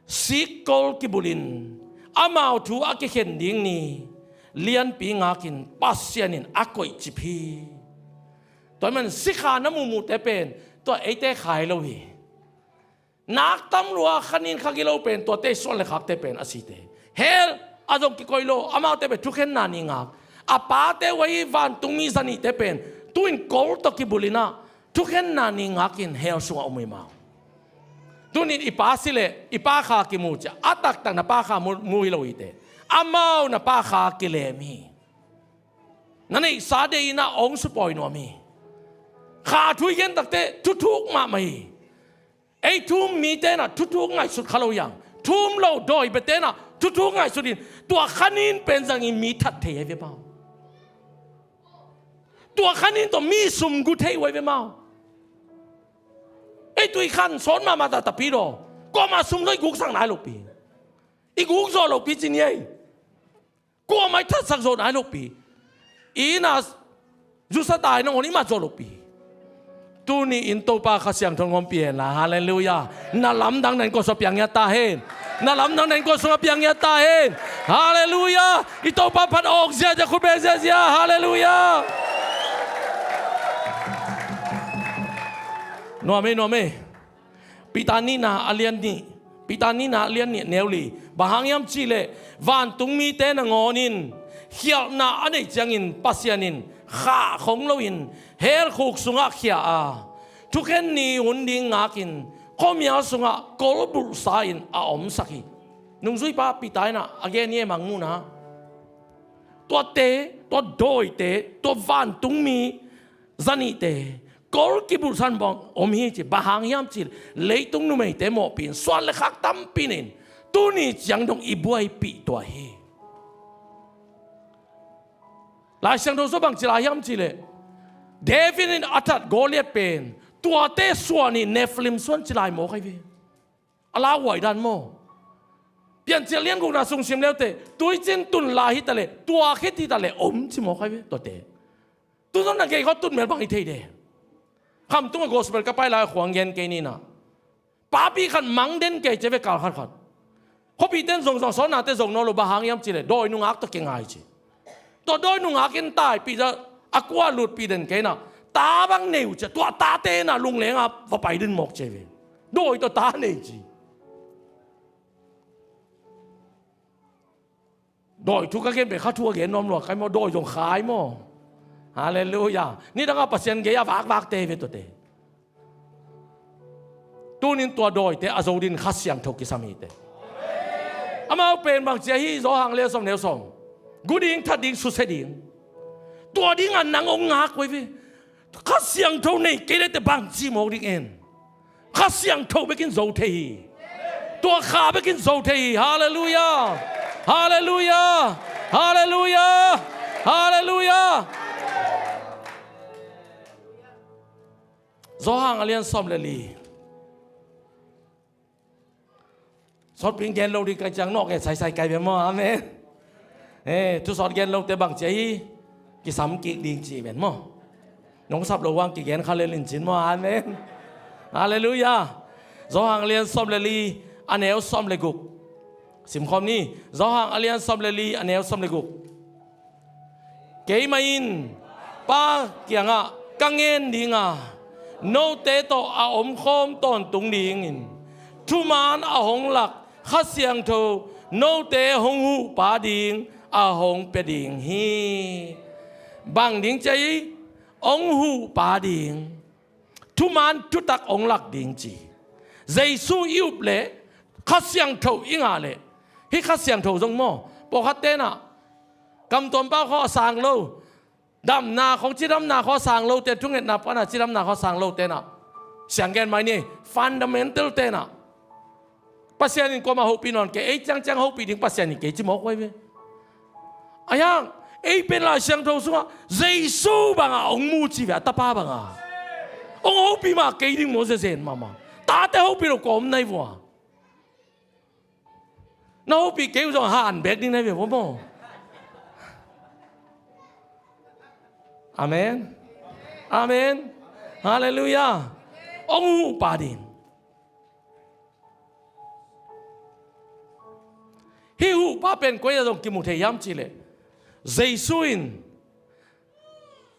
sikkol kibulhin amau thu a kikhen ding ni lianpi ngakin Pasian in a koihcip hi. Tua ahih man sikha na muhmuhte pen tua eite khai lo hi. Nak tam lua kha nin kha gilo pen tuate suan le khakte pen a site. Hell a zong kikoih lo, amaute pen thukhenna ni ngak. A pate uh ahi vantungmi zanihte pen tu-in kol tawh kibulhin ah thukhenna ni ngakin hell sungah om uh hi mau. Tunin i pa si leh i pa kha kimu ciah a taktak na pa kha mu, mu hi lo hi te. Amau na pa kha kilem hi. Na neihsa deihin ah hong supawi nuam hi. Kha thu i gen takteh thuthuk mahmah hi. Ei thu um mite in ah thuthuk ngaihsut kha lo hi hang. Thu um lo dawi biate in ah thuthuk ngaihsut in tua kha nin pen zangin mi that thei ahi ve mau. Tua kha nin tawh mi sum gu thei uh ahi ve mau. Ei tui khan sawt mahmah ta tapi daw. Kuamah sum zong i guksak nai lopi. I guk zawh lopi ci ni ei. Kuamah i thatsak zawh nai lopi. I inn ah zusa tai nangawn i mat zawh lopi. Tuni in Topa Kha Siangtho hong ompih hen la. Halleluiah. Na lamdang na innkuan sungah piang ngiat ta hen. Na lamdang na innkuan sungah piang ngiat ta hen. Halleluiah. I Topa phat awk ziazia, khut beng ziazia. Halleluiah. Nuam ei, nuam ei. Peter nihna a lian nih, Peter nihna a lian nih a neu li. Bang hang hiam cihleh vantungmite nangawn in khialhna a neih ciangin Pasian in khah khong loin hell khuk sungah khia a, thukhen ni hun ding ngakin khuamial sungah kolbulhsa in a omsak hi. Nungzuipa Peter in ah a gen hi e, mangmuhna. Tuate, tua dawite, tua vantungmi zanihte kol kibulhsa in bang om hi ci. Bang hang hiam cih leh leitung numeite mawhpi in suan le khak tampi nei in tuni ciang dong i buaipih tuah hi. Lai Siangtho sung bang ci lai hiam cih leh David in a that Goliath pen tuate suan hi, Nephilim suan ci lai mawk ahi ve. A lauhuai dan maw? Piancil lian gukna sung sim leuteh tuicin tun lai hi taleh, tua khit hi taleh om ci mawk ahi ve tuate. Tu zong na gei khawng tun mel bang hi thei de. Khamtung a gospel ka pai lai a khuang gen kei ni na. Papi khat mang den kei ci ve kal khat khat. Khuapite in zong zong sawtnate zong nawn lo, bang hang hiam cih leh dawi nungak tawh kingai ci. Tua dawi nungak in taipih zah a kua lutpih den kei na. Ta bang nei uh ci a, tua tate na lungleng a va pai den mawk ci ve. Dawi tawh ta nei ci. Dawi thu ka gen pen kha thu a gen nuam lua kai maw, dawi zong khai maw. Halleluiah. Nidang a Pasian gei a vakvakte hi ve tuate. Tunin tua dawite a zo dingin Kha Siangtho kisam hi te. Amau pen bang ci a hi, Johan lian sawm neu sawm. Gu ding, that ding, susia ding. Tua ding a nang hong ngak uh hi ve. Kha Siangtho nei kei leh teh bang ci mawk ding en. Kha Siangtho bekin zo thei hi. Tua Kha bekin zo thei hi. Halleluiah. Halleluiah. Halleluiah. Halleluiah. Johan a lian sawm le li. Sawtpi in gen lo ding kai ciang nawk nge saisai kai ve maw. Amen. Eh, thu sawt gen lote bang ci a hi, kisam kik ding ci ven maw. Nong sap lo vang kigen kha lel in cin maw. Amen. Halleluiah. Johan a lian sawm le li, a neu sawm le guk. Simkhawm ni. Johan a lian sawm le li, a neu sawm le guk. Keimah in Pa kiangah ka ngen ding a, Note tawh a omkhawm tawntung dingin thuman a hong lak Kha Siangtho note hong huhpa ding a hong pia ding hi. Bang ding ci a hi? Hong huhpa ding. Thuman thutak hong lak ding ci. Jesu i up leh Kha Siangtho i ngah leh, hih Kha Siangtho zong maw, pawlkhat tenah kamtuam pau khaw a sang lo, damna khong, cidamna khaw a sang lote, thungetna pana cidamna khaw a sang lo tenah, sianggen mai ni, fundamental tenah Pasian in kuamah hopih nawn kei, ei ciangciang hopih ding Pasian in kei ci mawk uh ahi ve. Ahi hang ei pen Lai Siangtho sungah Jesu bangah hong mu ci ve, a tapa bangah hong hopih mah kei ding maw, zezen mahmah. Tate hopih lo kawm nai vua. Na hopih kei uh zong han bek ding nai ve vua maw. Amen. Amen. Halleluiah. Hong huhpa ding. Hih huhpa pen koi ah zong kimu thei hiam cihleh, Jesu in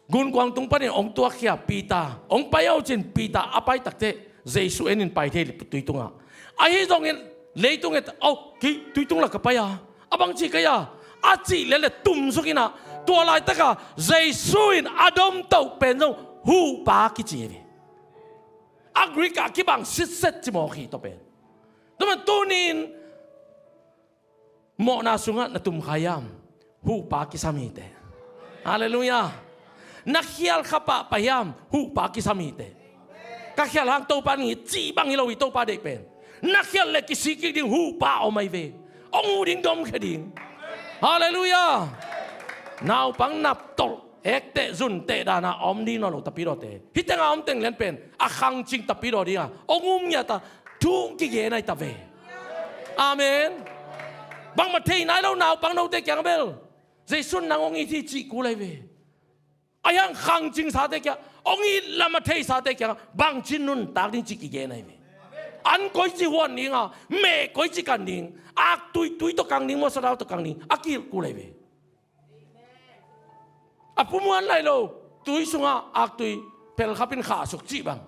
gunkuang tung panin hong tuakkhia Peter, hong pai aw cin Peter a pai takteh Jesu en in pai thei tui tungah. Ahi zongin leitung et aw, kei tui tung lak ka pai a, a bangci kei a, a cih lele tumsuk inah, tua laitaka Jesu in a domtoh pen zong huhpa kici hi ve. A Greek ah kibang sitset ci mawk hi tua pen. Tua man tunin mawhna sungah na tumkhai hiam? Huhpa kisam hiteh. Halleluiah. Na khial kha pahpah hiam? Huhpa kisam hiteh. Ka khial hang Topa ning hi cih bang hi lo hi Topa deih pen. Na khial le kisik kik ding huhpa om ahi ve. Hong uh ding domkhia ding. Halleluiah. Naupang naptolh ekteh zunteh dana a om ding nawn lo tapidawte. Hih tenga om teng lian pen a khangcing tapidaw dinga hong um ngiata thu hong kigen ahi ta ve. Amen. Bangmah thei nai lo naupang note kiang bel Jesu in nang hong it hi cih kul ahi ve. Ahi hang khangcingsate kiang, hong it lam a theisate kiang bangci nuntak ding cih kigen ahi ve. An koici huan dinga, meh koici kan ding, aktui tui tawh kang ding maw, sadau tawh kang ding a kihilh kul ahi ve. A pumuan lai lo tui sungah aktui pelkhapin khahsuk cih bang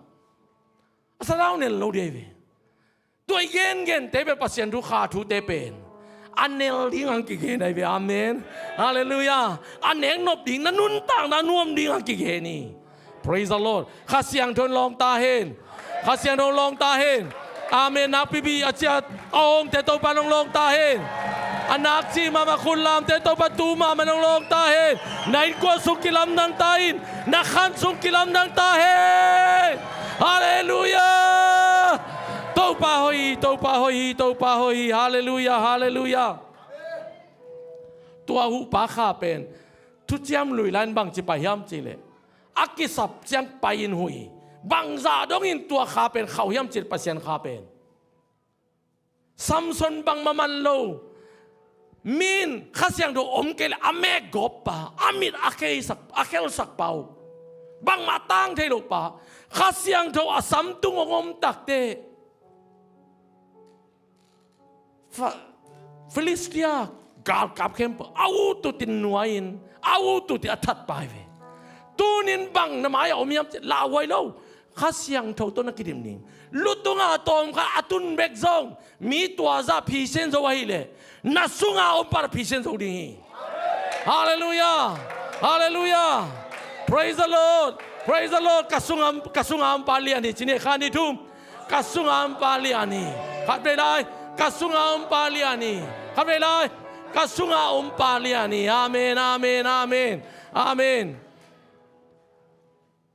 a sadau nel lo ding ahi ve. Tua i gengente bel Pasian thu kha thute pen a nel ding hong kigen ahi ve. Amen. Halleluiah. A neknop ding, na nuntakna nuam ding hong kigen hi. Praise the Lord. Kha Siangtho in lawng ta hen. Kha Siangtho in lawng ta hen. Amen. Nakpipi a ciat a awngte Topa in hong lawng ta hen. A nakci mahmah khutlamte Topa tu mahmah in hong lawng ta hen. Na innkuan sung kilamdang ta in. Na khan sung kilamdang ta hen. Halleluiah. Topa hoih hi, Topa hoih hi, Topa hoih hi. Halleluiah, halleluiah. Tua huhpa kha pen thuciam lui lai-in bangci pai hiam cihleh, a kisap ciang pai-in huh hi. Bangzah dongin tua kha pen khauh hiam cihleh, Pasian kha pen Samson bangmah man lo. Mi in Kha Siangtho om kei leh a mek gawp pa, a mit a kheisak, a khelsak pa uh, bangmah tang thei lo pa, Kha Siangtho a samtung hong om takteh Fa-, Filistia galkap khempeuh a ut utin nuai-in, a ut utin a that pa hi ve. Tunin bang na mai-ah om hiam cih lauhuai lo. Kha Siangtho tawh na kidim ding. Lutunga tawmkhat a tun bek zong mi tuazah phisen zo ahileh, na sunga om pa na phisen zo ding hi. Halleluiah. Halleluiah. Praise the Lord. Praise the Lord. Ka sunga, ka sunga om pa lian hi ci ni, khat, nih, thum. Ka sunga om pa lian hi. Khat vei lai. Ka sunga om pa lian hi. Khat vei lai. Ka sunga om pa lian hi. Amen, amen, amen. Amen.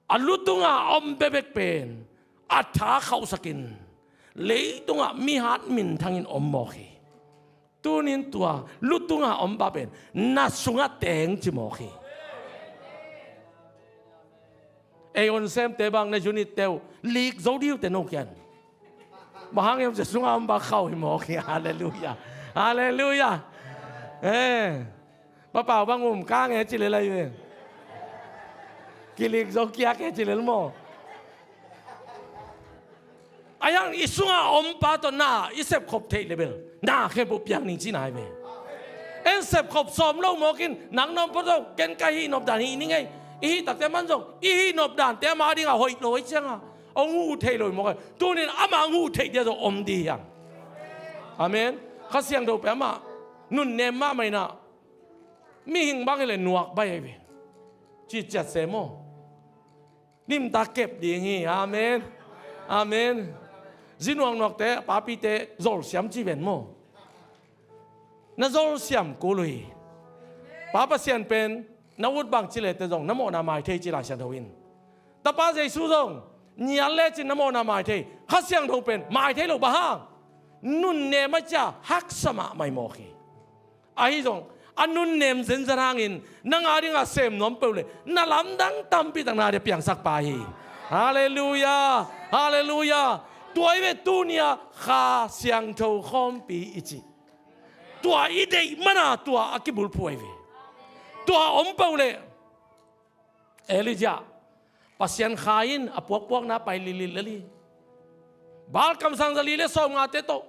A lutunga om bekbek pen a tha khauhsakin leitungah mihat minthangin om mawk hi. Tunin tua lutunga om pa pen na sungah teng ci mawk hi. Ei hun semte bang, na unit-te uh lik zo dih uh teh, no kian. Bang hang hiam cih leh sunga om pa khauh hi mawk hi. Halleluiah. Halleluiah. Eh. Pa Pau bang um kang e ci lel ahi ve. Kilik zo kiak e ci lel maw. Ahi hang i sunga om pa tawh na i sepkhop theih leh bel na khempeuh piang ning cihna ahi ve. En sepkhop sawm lo mawkin, nang na om pa tawh ken ka hih nop dan hih ning ei. I hih takte man zong i hih nop dante ama dingah hoih lo hi cianga hong huh thei lo hi mawk a, tunin amah hong huh theih dia zong om dih hiang. Amen. Kha Siangtho pen amah nunnem mahmah inah mihing bang hileh nuak baih ahi ve. Ciciat se maw? Nimta kep ding hi. Amen. Amen. Zi nuaknuakte, papite zolsiam ci ven maw? Na zolsiam kul uh hi. Pa Pasian pen na ut bang ci lete zong na mawhna mai thei ci Lai Siangtho in. Tapa Jesu zong nial lecin na mawhna mai thei. Kha Siangtho pen mai thei lo, bang hang? Nunnem a cia haksa mahmah hi mawk hi. Ahi zong a nunnem zenzen hangin nang a dingah sem nuam peuh le na lamdang tampi tak na dia piangsak pa hi. Halleluiah. Halleluiah. Tua hi ve tunia Kha Siangtho khawmpi i cih. Tua i deih mana tua a kibulphuh ahi ve. Tua om peuh le Elijah, Pasian Kha in a puakpuakna pai lilil lel hi. Baal kamsang zali le sawmngate tawh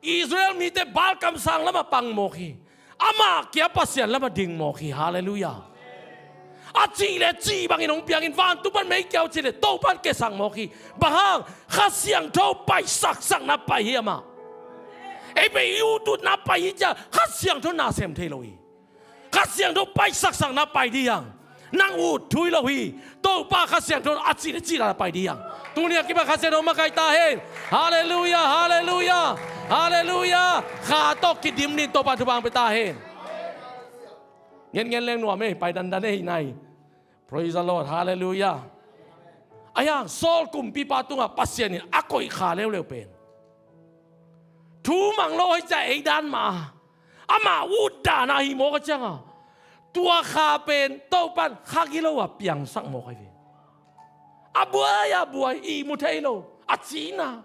Israel mite Baal kamsang lamah pang mawk hi. Amah kia Pasian lamah ding mawk hi. Halleluiah. A cih le cih bangin hong piangin vantung pan mei kiau cih le Topan kesak mawk hi. Bang hang? Kha Siangtho paisaksakna pai hi amah. Ei pen i ututna pai hi cia Kha Siangtho na sem thei lo hi. Kha Siangtho paisaksakna pai dih hiang. Nang ut thu hi lo hi. Topa Kha Siangtho a cih le cih la pai dih hiang. Tuni a kipan Kha Siangtho makaih ta hen. Halleluiah. Halleluiah. Halleluiah. Kha tawh kidim dih in Topa thupha hong pia ta hen. Ngen ngen leng nuam ei, pai dandan ei nai. Praise the Lord. Halleluiah. Ahi hang Saul kumpipa tungah Pasian in a koih kha leuleu pen thu mang lo hi cia ei dan mah a, amah ut dan a hi mawk a cianga tua kha pen Topan kha gilo a piangsak mawk ahi ve. A buai a buai, ihmu thei lo a cihna.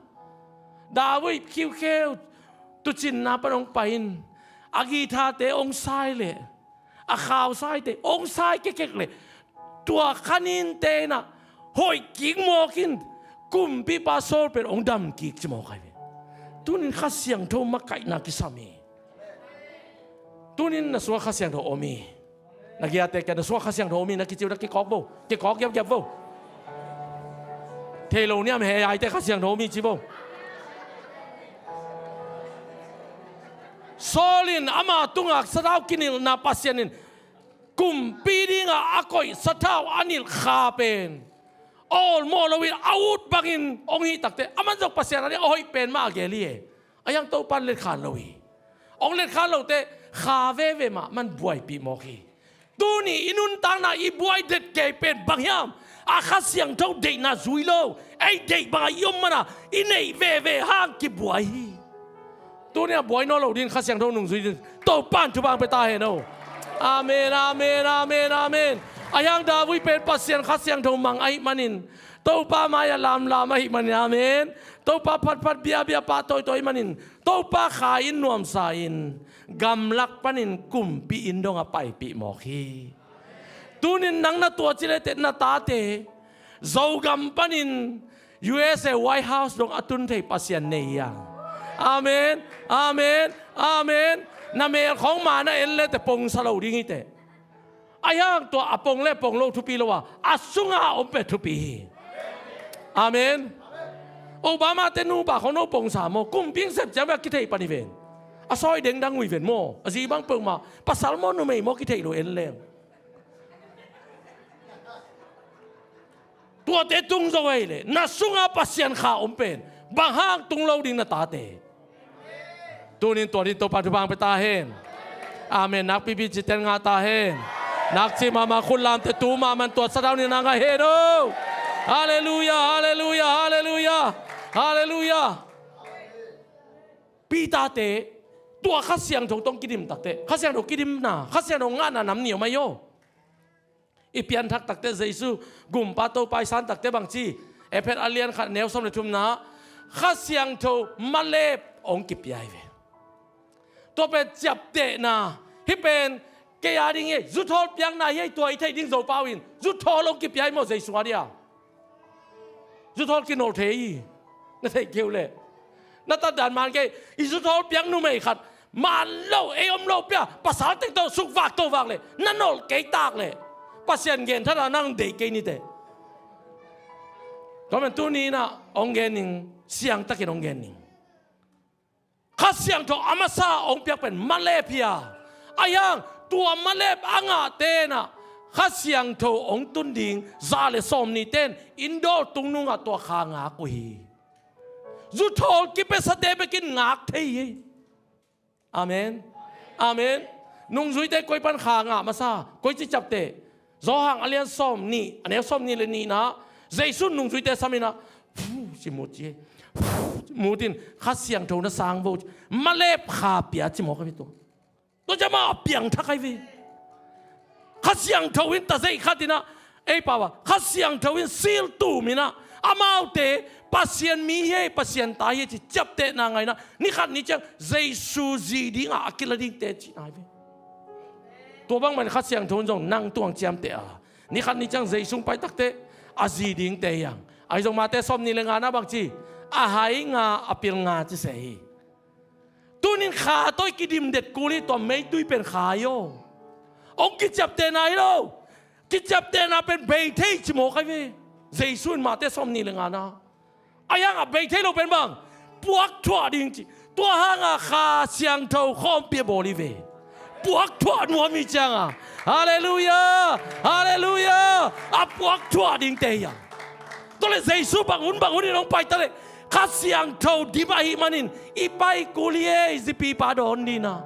David khiukheu tucinna pan hong pai in a guitar-te hong sai leh a khausaite hong sai kekkek leh tua kha ninte inah hoih kik mawk in kumpipa Saul pen hong dam kik ci mawk ahi ve. Tunin Kha Siangtho makaihna kisam hi. Tunin na sungah Kha Siangtho om hi. Na giate kia na sungah Kha Siangtho om hi na kici uh na kikawk bo. Kikawk giapgiap bo. Thei lo niam he aite Kha Siangtho om hi ci bo. Saul in ama tungah sathau kinilhna Pasian in kumpi dingah a koih sathau a nilh kha pen a awlmawh loin a ut bangin hong hih takte aman zong Pasian a ding a hoih pen mah a gel hi e. Ahi hang Topan letkhan lo hi. Hong letkhan lote kha veve mah man buaipih mawk hi. Tuni i nuntakna i buai det kei pen bang hiam? A Kha Siangtho deihna zui lo, ei deih bangah i om mana i neih veve hang kibuai hi. Tuni a buai nawn lo ding Kha Siangtho nungzui ding Topan thupha hong pia ta hen o. Amen, amen, amen, amen. Ahi hang David pen Pasian Kha Siangtho mang ahih manin Topa mai-ah lamlam ahih manin, amen, Topa phatphat biabia pah tawitawi ahih manin Topa kha in nuamsa in gamlak panin kumpi inn dongah paipih mawk hi. Tunin nang na tuah ci lete na tate Zogam panin U S A White House dong a tun thei Pasian nei hi hang. Amen. Amen. Amen. Na mel khawng ma na en lete pongsa lo ding hi teh. Ahi hang tua a pong le pong lo thupi lo a, a sunga a om pen thupi hi. Amen. Obama te nupa khawng no pongsa maw, kumpi hong sep ciang bek a kithei pan hi ven. A sawi dengdang uh hi ven maw, a zi bang peuhmah pasal maw numei maw kithei lo en leng. Tuate tung zo ahih leh na sunga Pasian kha om pen bang hang tung lo ding na tate. Tunin tua ding Topa thupha hong pia ta hen. Amen. Nakpipi cihte ngah ta hen. Nakci mahmah khut lamte tu mahmah in tua sathau nihna ngah hen o. Halleluiah, halleluiah, halleluiah, halleluiah. Peter-te tua Kha Siangtho tawh kidim takte, Kha Siangtho kidimna, Kha Siangtho ngahna nam ni om ahi aw. I pianthak takte Jesu gumpa Topa i san takte bangci, Efesa a lian khat neu sawm le thumna, Kha Siangtho malep hong kipia hi ve. Tua pen ciaptehna, hih pen kei a ding hi, zuthawl piakna hi, tua i theih ding Zopau in zuthawl hong kipia hi maw Jesu a dia. Zuthawl kinolh thei hi. Na theih kei uh leh na tatdan man kei, i zuthawl piak numei khat man lo, ei om lo pia pasal teng tawh sukvak tovak leh na nolh kei tak leh Pasian gen thadah nang deih kei niteh. Tua man tuni inah hong gen ning, siangtakin hong gen ning. Kha Siangtho a masa hong piak pen malep hi a, ahi hang tua malep a ngahte inah Kha Siangtho hong tun ding za le sawm nihte in inn dawl tung nungah tua kha ngak uh hi. Zuthawl kipiasate bekin ngak thei hi. Amen. Amen. Nungzuite koi pan kha ngah masa, koici ciapteh? Johan a lian sawm nih, a neu sawm nih le nihna, Jesu in nungzuite sam inah, "Phu," ci mut ci. "Phu," ci mut in, "Kha Siangtho na sang vo," ci. "Malep kha pia," ci mawk ahi ve tua. Tua ciang amah a piangthak ahi ve. Kha Siangtho in tazeih khat inah, ei pau a, Kha Siangtho in seal tum inah, amaute Pasian mi hi ei, Pasian ta hi ei ci ciaptehna ngah inah, ni khat ni ciang Jesu zi dingah a kila dingte cihna hi ve. Tua bangmah in Kha Siangtho in zong nang tung ciamteh a, ni khat ni ciang Jesu hong pai takteh a zi dingte hi hang. Ahi zong Mate sawm nih le ngana bang ci? A hai nga, a pil nga ci se hi. Tunin kha tawh i kidim det kul hi, tua meitui pen kha hi aw. Hong kiciaptehna hi lo. Kiciaptehna pen bei thei ci mawk ahi ve. Jesu in Mate sawm nih le ngana, ahi hang a bei thei lo pen bang? Puak thuah ding ci. Tua hanga Kha Siangtho khawmpi a bawl hi ve. Puak thuah nuam hi cianga. Halleluiah. Halleluiah. A puak thuah dingte hi a. Tua le Jesu bang hun bang hun in hong pai ta le Kha Siangtho dim ahih manin i pai kul hi ei, zipipa dawn dina.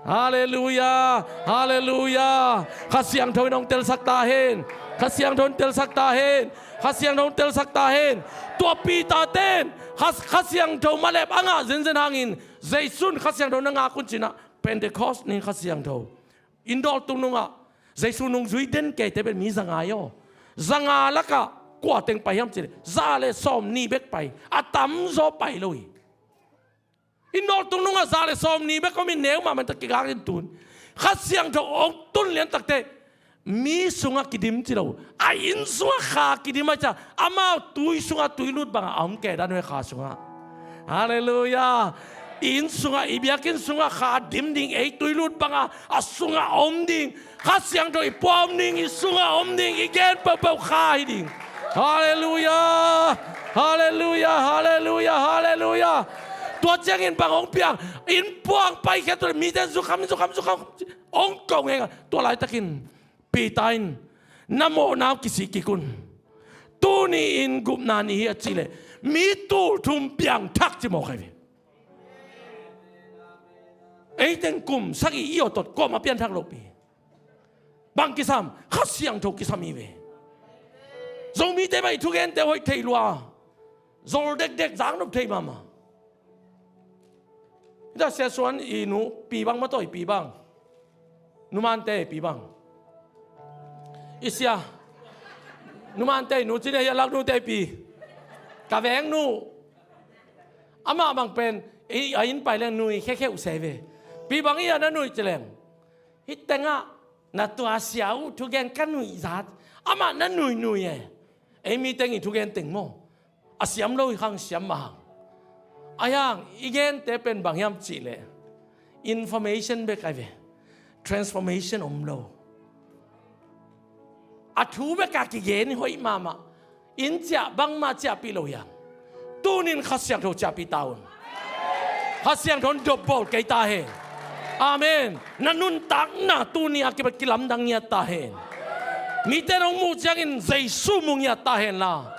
Halleluiah. Halleluiah. Kha Siangtho in hong telsak ta hen. Kha Siangtho in telsak ta hen. Kha Siangtho in telsak ta hen. Tua Peter ten Kha, Kha Siangtho malep a ngah zenzen hangin Jesu in Kha Siangtho na ngak un cinah Pentecost ni Kha Siangtho inn dawl tung nungah Jesu nungzui den keite pen mi za nga hi aw. Za nga lakah kua teng pai hiam cileh za le sawm nih bek pai. A tamzaw pai lo hi. Inn dawl tung nungah za le sawm nih bek om in neu mahmah in tak kigak in tun. Kha Siangtho hong tun lian takteh mi sungah kidim ci lo. A inn sungah kha kidim a cia, amau tui sungah tui lut bangah a om kei dan ve kha sungah. Halleluiah. Inn sungah, i biakinn sungah kha dim ding, ei tui lut bangah a sungah om ding. Kha Siangtho i pua om ding, i sungah om ding, i gen peuhpeuh kha hi ding. Halleluiah. Halleluiah. Halleluiah. Halleluiah. Tua ciangin bang hong piang? Inn puang paikhia tua le mite zukham, zukham, zukham hong kong henga. Tua laitakin Peter in, na mawhna uh kisih kik un. Tuni in gupna ni hi a cihleh mi tul thum piangthak ci mawk ahi ve. Ei teng kum sagih i awtot kuamah pianthak lopi. Bang kisam? Kha Siangtho kisam hi ve. Zomite bang i thugente hoih thei lua. Zol dekdek, zaknop thei mahmah. Hita Sia Suan i nu Pi Bang mataw, i Pi Bang. Numante i Pi Bang. I sia. Numante i nu cine hi a, laknute i Pi. Ka veng nu. Amah bang pen i a inn pai leng nui khekheuh se ve. Pi Bang i a na nui ci leng. Hih tengah na tua sia uh thugen ka nuih zat. Amah na nuinui e. Ei mi teng i thugen teng maw? A siam lo hi khang siam mah hang. Ahi hang i gente pen bang hiam cihleh information bek ahi ve. Transformation om lo. A thu bek a kigen hi hoih mahmah. Inn ciah bangmah ciahpih lo hiam? Tunin Kha Siangtho ciahpih ta un. Kha Siangtho in dopbawl kei ta hen. Amen. Na nuntakna tuni a kipat kilamdang ngiat ta hen. Mite nong muh ciangin Jesu mu ngiat ta hen la.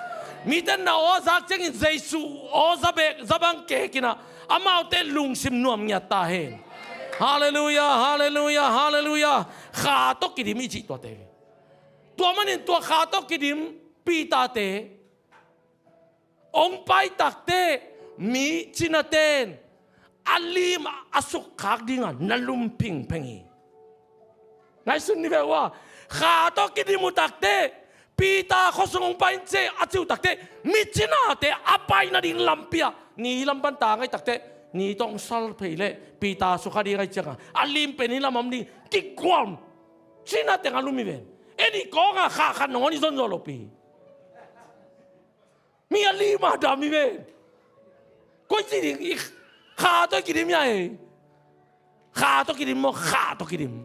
Mite na aw zak ciangin Jesu aw za bek, za bang kekinah amaute lungsim nuam ngiat ta hen. Halleluiah, halleluiah, halleluiah. Kha tawh kidim i cih tuate. Tua manin tua kha tawh kidim Peter-te hong pai takteh mi cinate in a lim a sukkhak dingah na lum phingpheng hi. Ngaihsun ni ve ua, kha tawh kidim uh takteh Peter khuasung hong pai in ceh a ci uh takteh mi cinate a pai nading lampi ah ni lam pan ta ngaih takteh ni tawh hong sal phei leh Peter sukha ding ahi ciangah a lim pen ni lam om ding kiguam. Cinate ngah lum hi ven. En i kawngah kha khat nangawn i zon zawh lopi. Mi a lim a dam hi ve. Koi ci ding i kha tawh kidim ya e. Kha tawh kidim maw, kha tawh kidim.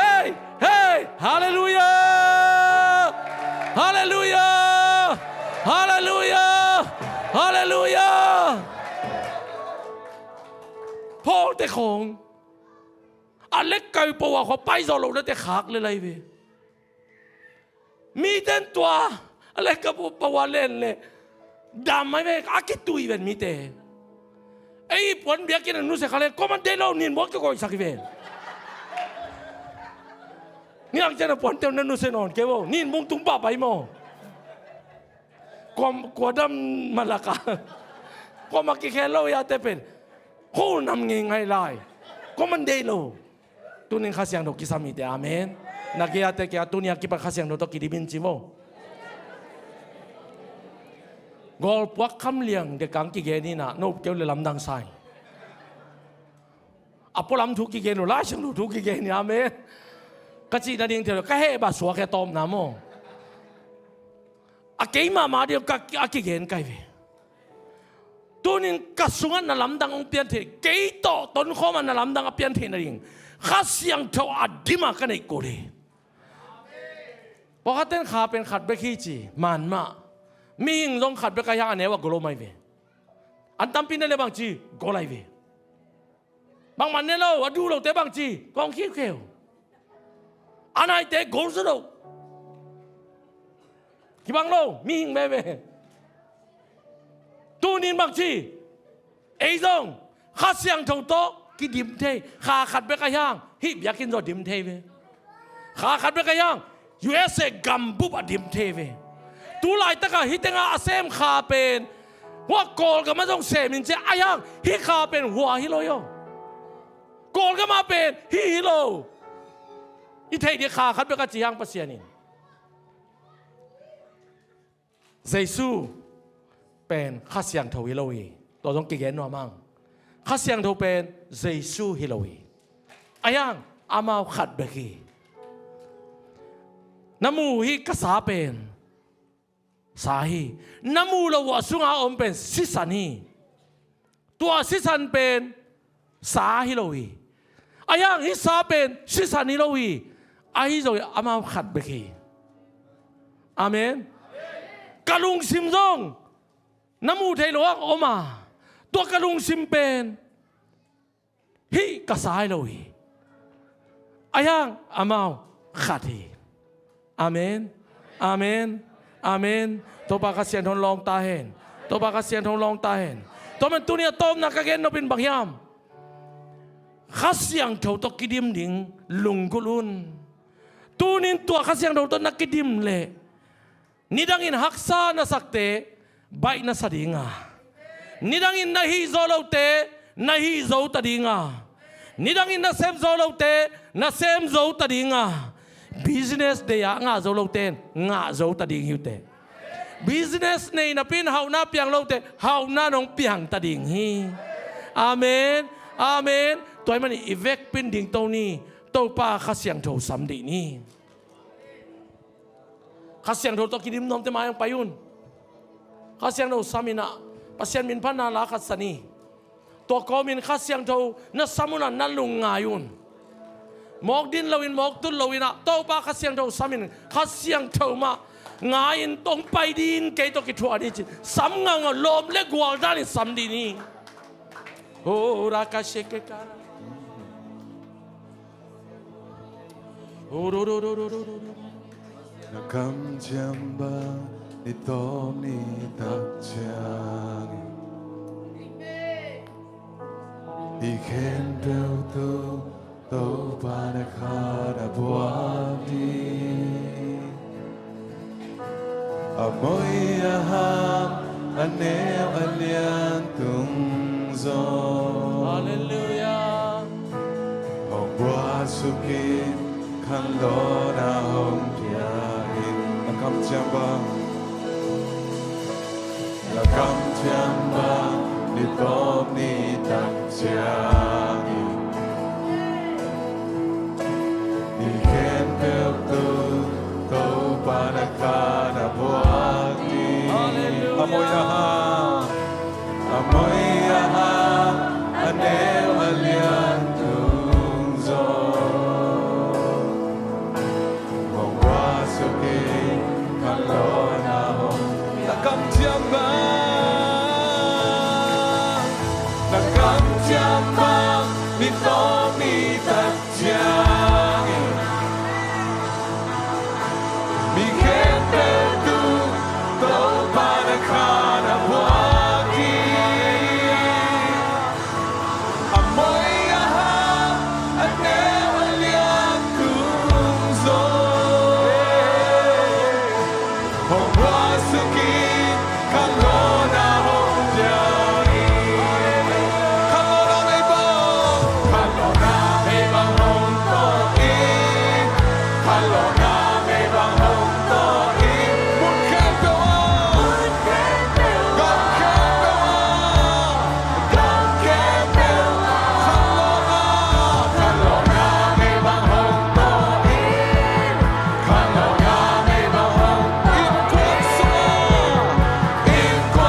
Hei! Hei! Halleluia! Halleluia! Halleluia! Halleluia! Pawlte khawng a lek kai po a khua paizawh lohnate khak le lai ve. Mite in tua a lek kai po a len le dam mai ve, a kitui ven mite. Ei puan biakinn a nusia kha le kuaman deih lo, nin bang kikoisak hi ven. Niang ciang a puante na nusia nawn kei vo, nin bang tung pahpah hi maw. Kuam, kua dam malak a kuamah kikhel lo hiate pen khul nam ngeingai lai. Kuaman deih lo. Tunin Kha Siangtho kisam hi te, amen. Na gei a te kia, tuni a kipat Kha Siangtho tawh kidim in ci vo. Gawlpuak kham liang de kang kigen hi na, no keu le lamdang sa hi. A pualam thu kigen uh, Lai Siangtho thu kigen hi, amen. Ka cih nading thei lo, ka heh bah suak hi a tawpna maw. A kei mahmah ding ka, a kigen kai ve. Tunin ka sungah na lamdang hong pian thei, kei tawh tonkhawm a na lamdang a pian thei nading Kha Siangtho a dim a ka neih kul hi. Pawlkhatte in kha pen khat bek hi ci, man mah. Mihing zong khat bek a hiang a neu a gol om ahi ve. An tampi ne le bang ci, gol ahi ve. Bangmah ne lo, a duh lote bang ci, kong khiukheu. A naite gol zaw lo. Kibang lo, mihing veve. Tunin bang ci, ei zong Kha Siangtho tawh kidim thei, kha khat bek a hiang, hih biakinn zaw dim thei ve. Kha khat bek a hiang, U S A gambup a dim thei ve. Tu laitak a hih tengah a sem kha pen, hua Kawlgam ah zong sem in ci a, a hiang hih kha pen hua hi lo hi aw. Kawlgam ah pen hih hi lo. I theih ding kha khat bek a ci hiang Pasian in. Jesu pen Kha Siangtho hi lo hi. Tua zong kigen nuam hang. Kha Siangtho pen Jesu hi lo hi. A hiang amau khat bek hi. Na mu hih ka sa pen sa hi. Na mu lo uh a sungah a om pen sisan hi. Tua sisan pen sa hi lo hi. A hiang hih sa pen sisan hi lo hi. Ahi zong amau khat bek hi. Amen. Ka lungsim zong na muh theih loh hang om a, tua ka lungsim pen hih ka sa hi lo hi. A hiang amau khat hi. Amen. Amen. Amen. Topa Kha Siangtho in lawng ta hen. Topa Kha Siangtho in lawng ta hen. Tua man tuni a tawpna ka gen nop in bang hiam? Kha Siangtho tawh kidim ding lunggulh un. Tunin tua Kha Siangtho tawh na kidim leh nidangin haksa na sakte baih na sa ding a, nidangin na hih zo lote na hih zo ta ding a, nidangin na sem zo lote na sem zo ta ding a, business deih a ngah zo lote in ngah zo ta ding hi uh teh. Business nei napi in hauhna piang lote hauhna nong piang ta ding hi. Amen. Amen. Tua ahih manin i vekpi in dingto ni. Topa Kha Siangtho sam dih ni. Kha Siangtho tawh kidim nuamte mai hong pai un. Kha Siangtho sam in ah Pasian min phatna la khat sa ni. Tua kawmin Kha Siangtho na sam un ah na lungngai un. Mawk din loin, mawk tut loin ah Topa Kha Siangtho sam in, Kha Siangtho mah ngai in tong pai din kei tawh kithuah ni ci. Sam ngaungau, lawm le gual danin sam dih ni. Ho ra ka sheke ka ra. Ho ro ro ro ro ro ro ro. Na kamciam bang ni tawm ni tak ciangin i khempeuh tawh Topa na kha na buak ding. A moi a ham, a neu a lian tung zaw. Halleluiah. Hong buaksuk in, khanlawhna hong pia in. Na kamciam bang, na kamciam bang, mi tawp ni tak ciangin, mi khempeuh tung Topa na khan a buak ding. Halleluiah. A moi a ham, a moi a ham, a neu a lian tung zaw. Hong buaksuk in, khanlawhna hong. Na kamciam bang, na kamciam bang, mi tawp ni tak ciangin, mi khempeuh tung Topa na khan a buak ding. A moi a ham, a neu a lian tung zaw. Hong buaksuk in, khanlawhna hong pia in. Khanlawhna meibang, khanlawhna meibang hong tawh in. Khanlawhna meibang hong tawh in. Mun khempeuh ah, gam khempeuh ah, gam khempeuh ah, khanlawhna, khanlawhna meibang hong tawh in. Khanlawhna meibang hong, innkuan sungah, innkuan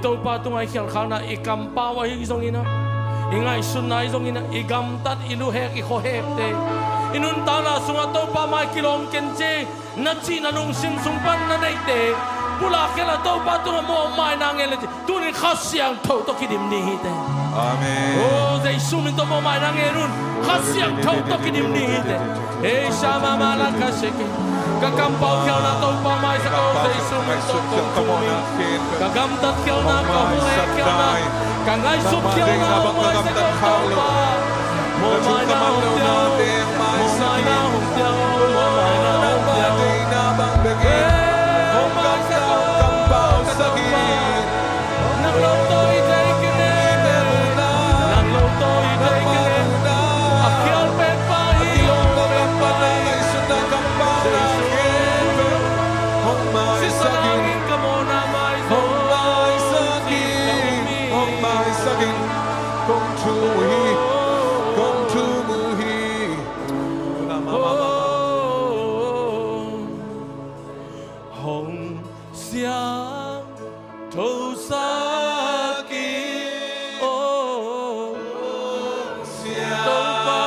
Topa tungah i khialhkhakna, i kampau ahi zongin ah, i ngaihsutna ahi zongin ah, i gamtat, i luhek, i khuahekte, i nuntakna sungah Topa mai kilawm ken ci. Na cihna lungsim sung pan na neihte pulak khial a, Topa tungah mawhmaina ngen le ci. Tunin Kha Siangtho tawh kidim ding hi teh. Amen. O, Jesu min tawh mawhmaina ngen un. Kha Siangtho tawh kidim ding hi teh. Ei, Shama Malaka Sheke. Ka kampau khialhna Topa maisak o, Jesu min tawh kong thum ing. Ka gamtat khialhna, ka khuahek khialhna, ka ngaihsut khialhna maisak o Topa. Mawhmaina hong pia o, mawhmaina hong pia o, mawhmaina hong pia o. Ei, hong maisak o, ka Topa. Nang lo tawh i thei kei leh, nang lo tawh i thei kei leh, a khial pen pa hi, a khial pen pa hi. Jesu, sisan hangin ka mawhna maisak, hong maisak in, hong maisak in, kong thum uh hi, kong thum uh hi. Hong siangtho sak in, o, Topa,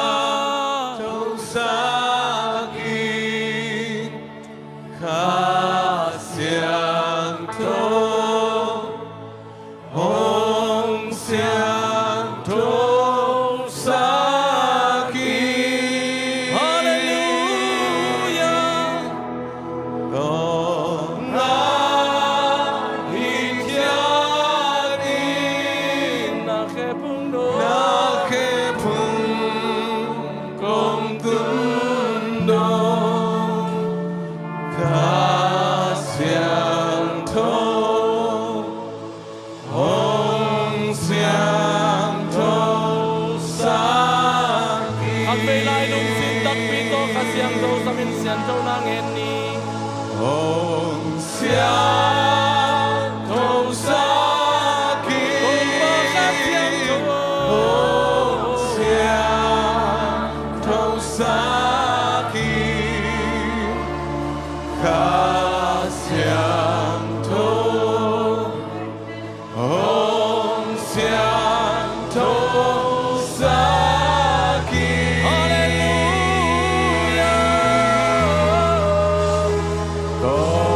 siangtho sak in, Kha Siangtho. Hong siangtho sak in. Hallelujah. Kong ngah hithiat in. Na khe phung dong. Na khe phung kong tun dong. Kha Siangtho. Hong siangtho sak in. Khatvei lai lungsim takpi tawh Kha Siangtho samin siangtho na ngen ni. Hong siangtho sak in. Hong siangtho sak in. Kha Siangtho. Hong siangtho sak in. Hallelujah. Kong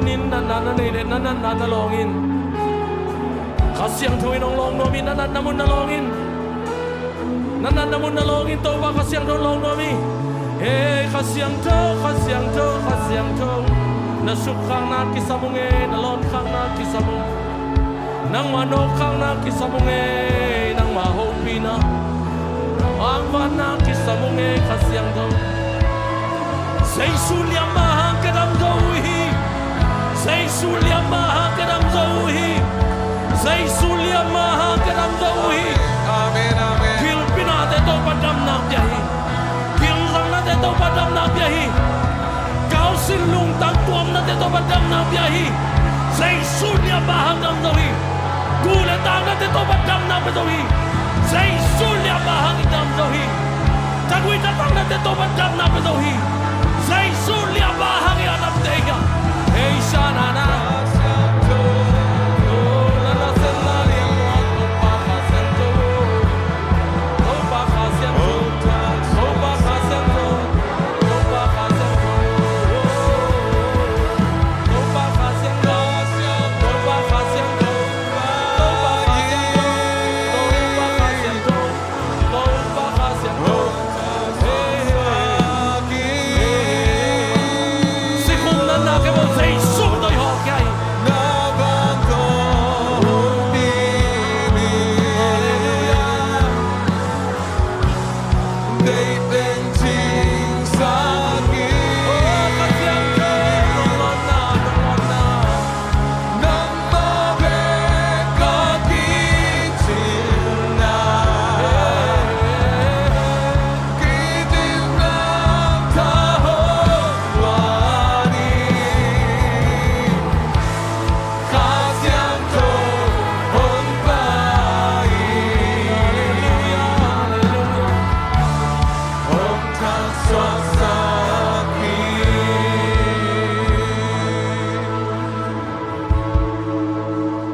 in na natna nei leh na natna na lawng in. Kha Siangtho in hong lawng nuam hi, na natna mun na lawng in. Na natna mun na lawng in, Topa Kha Siangtho lawng nuam hi. Hei Kha Siangtho, Kha Siangtho, Kha Siangtho, na sukkhakna kisam ung ei, na lawnkhakna kisam ung. Nangmah nawkkhakna kisam ung ei, nangmah hopihna, angvanna kisam ung ei, Kha Siangtho. Jesu liamma hang ka dam zo uh hi. Jesu liamma hang ka dam zo uh hi. Jesu liamma hang ka dam zo uh hi. Amen, amen. Gilpi nate Topa damna pia hi. Gilzang nate Topa damna pia hi. Kausin lungtang tuam nate Topa damna pia hi. Jesu liamma hang dam zo hi. Gu le tang nate Topa damna pia zo hi. Jesu liamma hang i dam zo hi. Tagui tatang nate Topa damna pia zo hi. Jesu liamma hang i a dam te hi. Hei sha na na.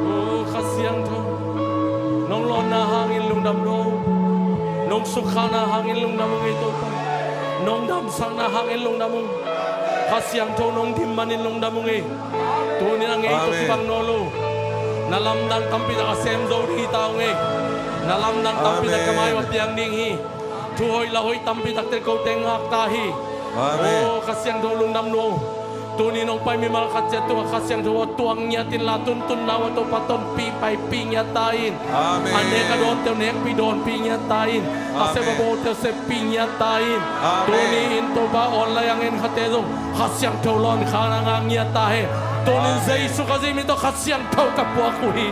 O Kha Siangtho, nong lawnna hangin lungdam lo. Nong sukkhakna hangin lungdam ung ei Topa. Nong damsakna hangin lungdam ung. Kha Siangtho nong dim manin lungdam ung ei. Tuni-in a ngei tawh kibang nawn lo. Na lamdang tampi tak a sem zo ding hi ta ung ei. Na lamdang tampi tak ka mai uah piang ding hi. Thu hoih la hoih tampi takte kote ngak ta hi. O Kha Siangtho lungdam lo. Tuni nong pai mimal khat ciat tungah Kha Siangtho aw tuang ngiat inla, tuntunna uah Topa tonpih paipih ngiat ta in. A nek a dawnte uh nekpih dawnpih ngiat ta in. A sep a bawlte uh seppih ngiat ta in. Tuni in Topa online a ngen khate zong Kha Siangtho lawnkhakna ngah ngiat ta hen. Tuni in Jesu Khazih min tawh Kha Siangtho ka puak uh hi.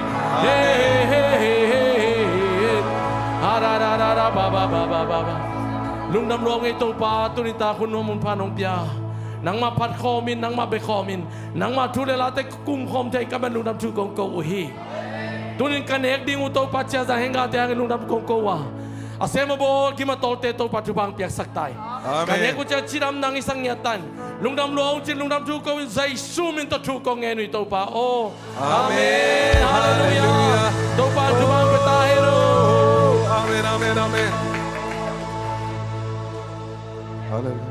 Lungdam lo ung ei Topa, tuni tak hun nuam hun pha nong pia. Nangmah phat khawm in, nangmah bia khawm in, nangmah thu le late kung khawm thei ka man lungdam thu kong ko uh hi. Tuni in ka nek ding uh Topa Sia Za Heng Gate hangin lungdam kong ko uh a, a sem a bawl gim a tawlte Topa thupha hong piaksak ta in. Ka nek uh ciang cidam nang i sak ngiat ta in. Lungdam lo ung ci-in lungdam thu ko in Jesu min tawh thu kong ngen uh hi Topa aw. Amen. Halleluiah. Topa thupha hong pia ta hen aw. Amen, amen, amen. Halleluiah.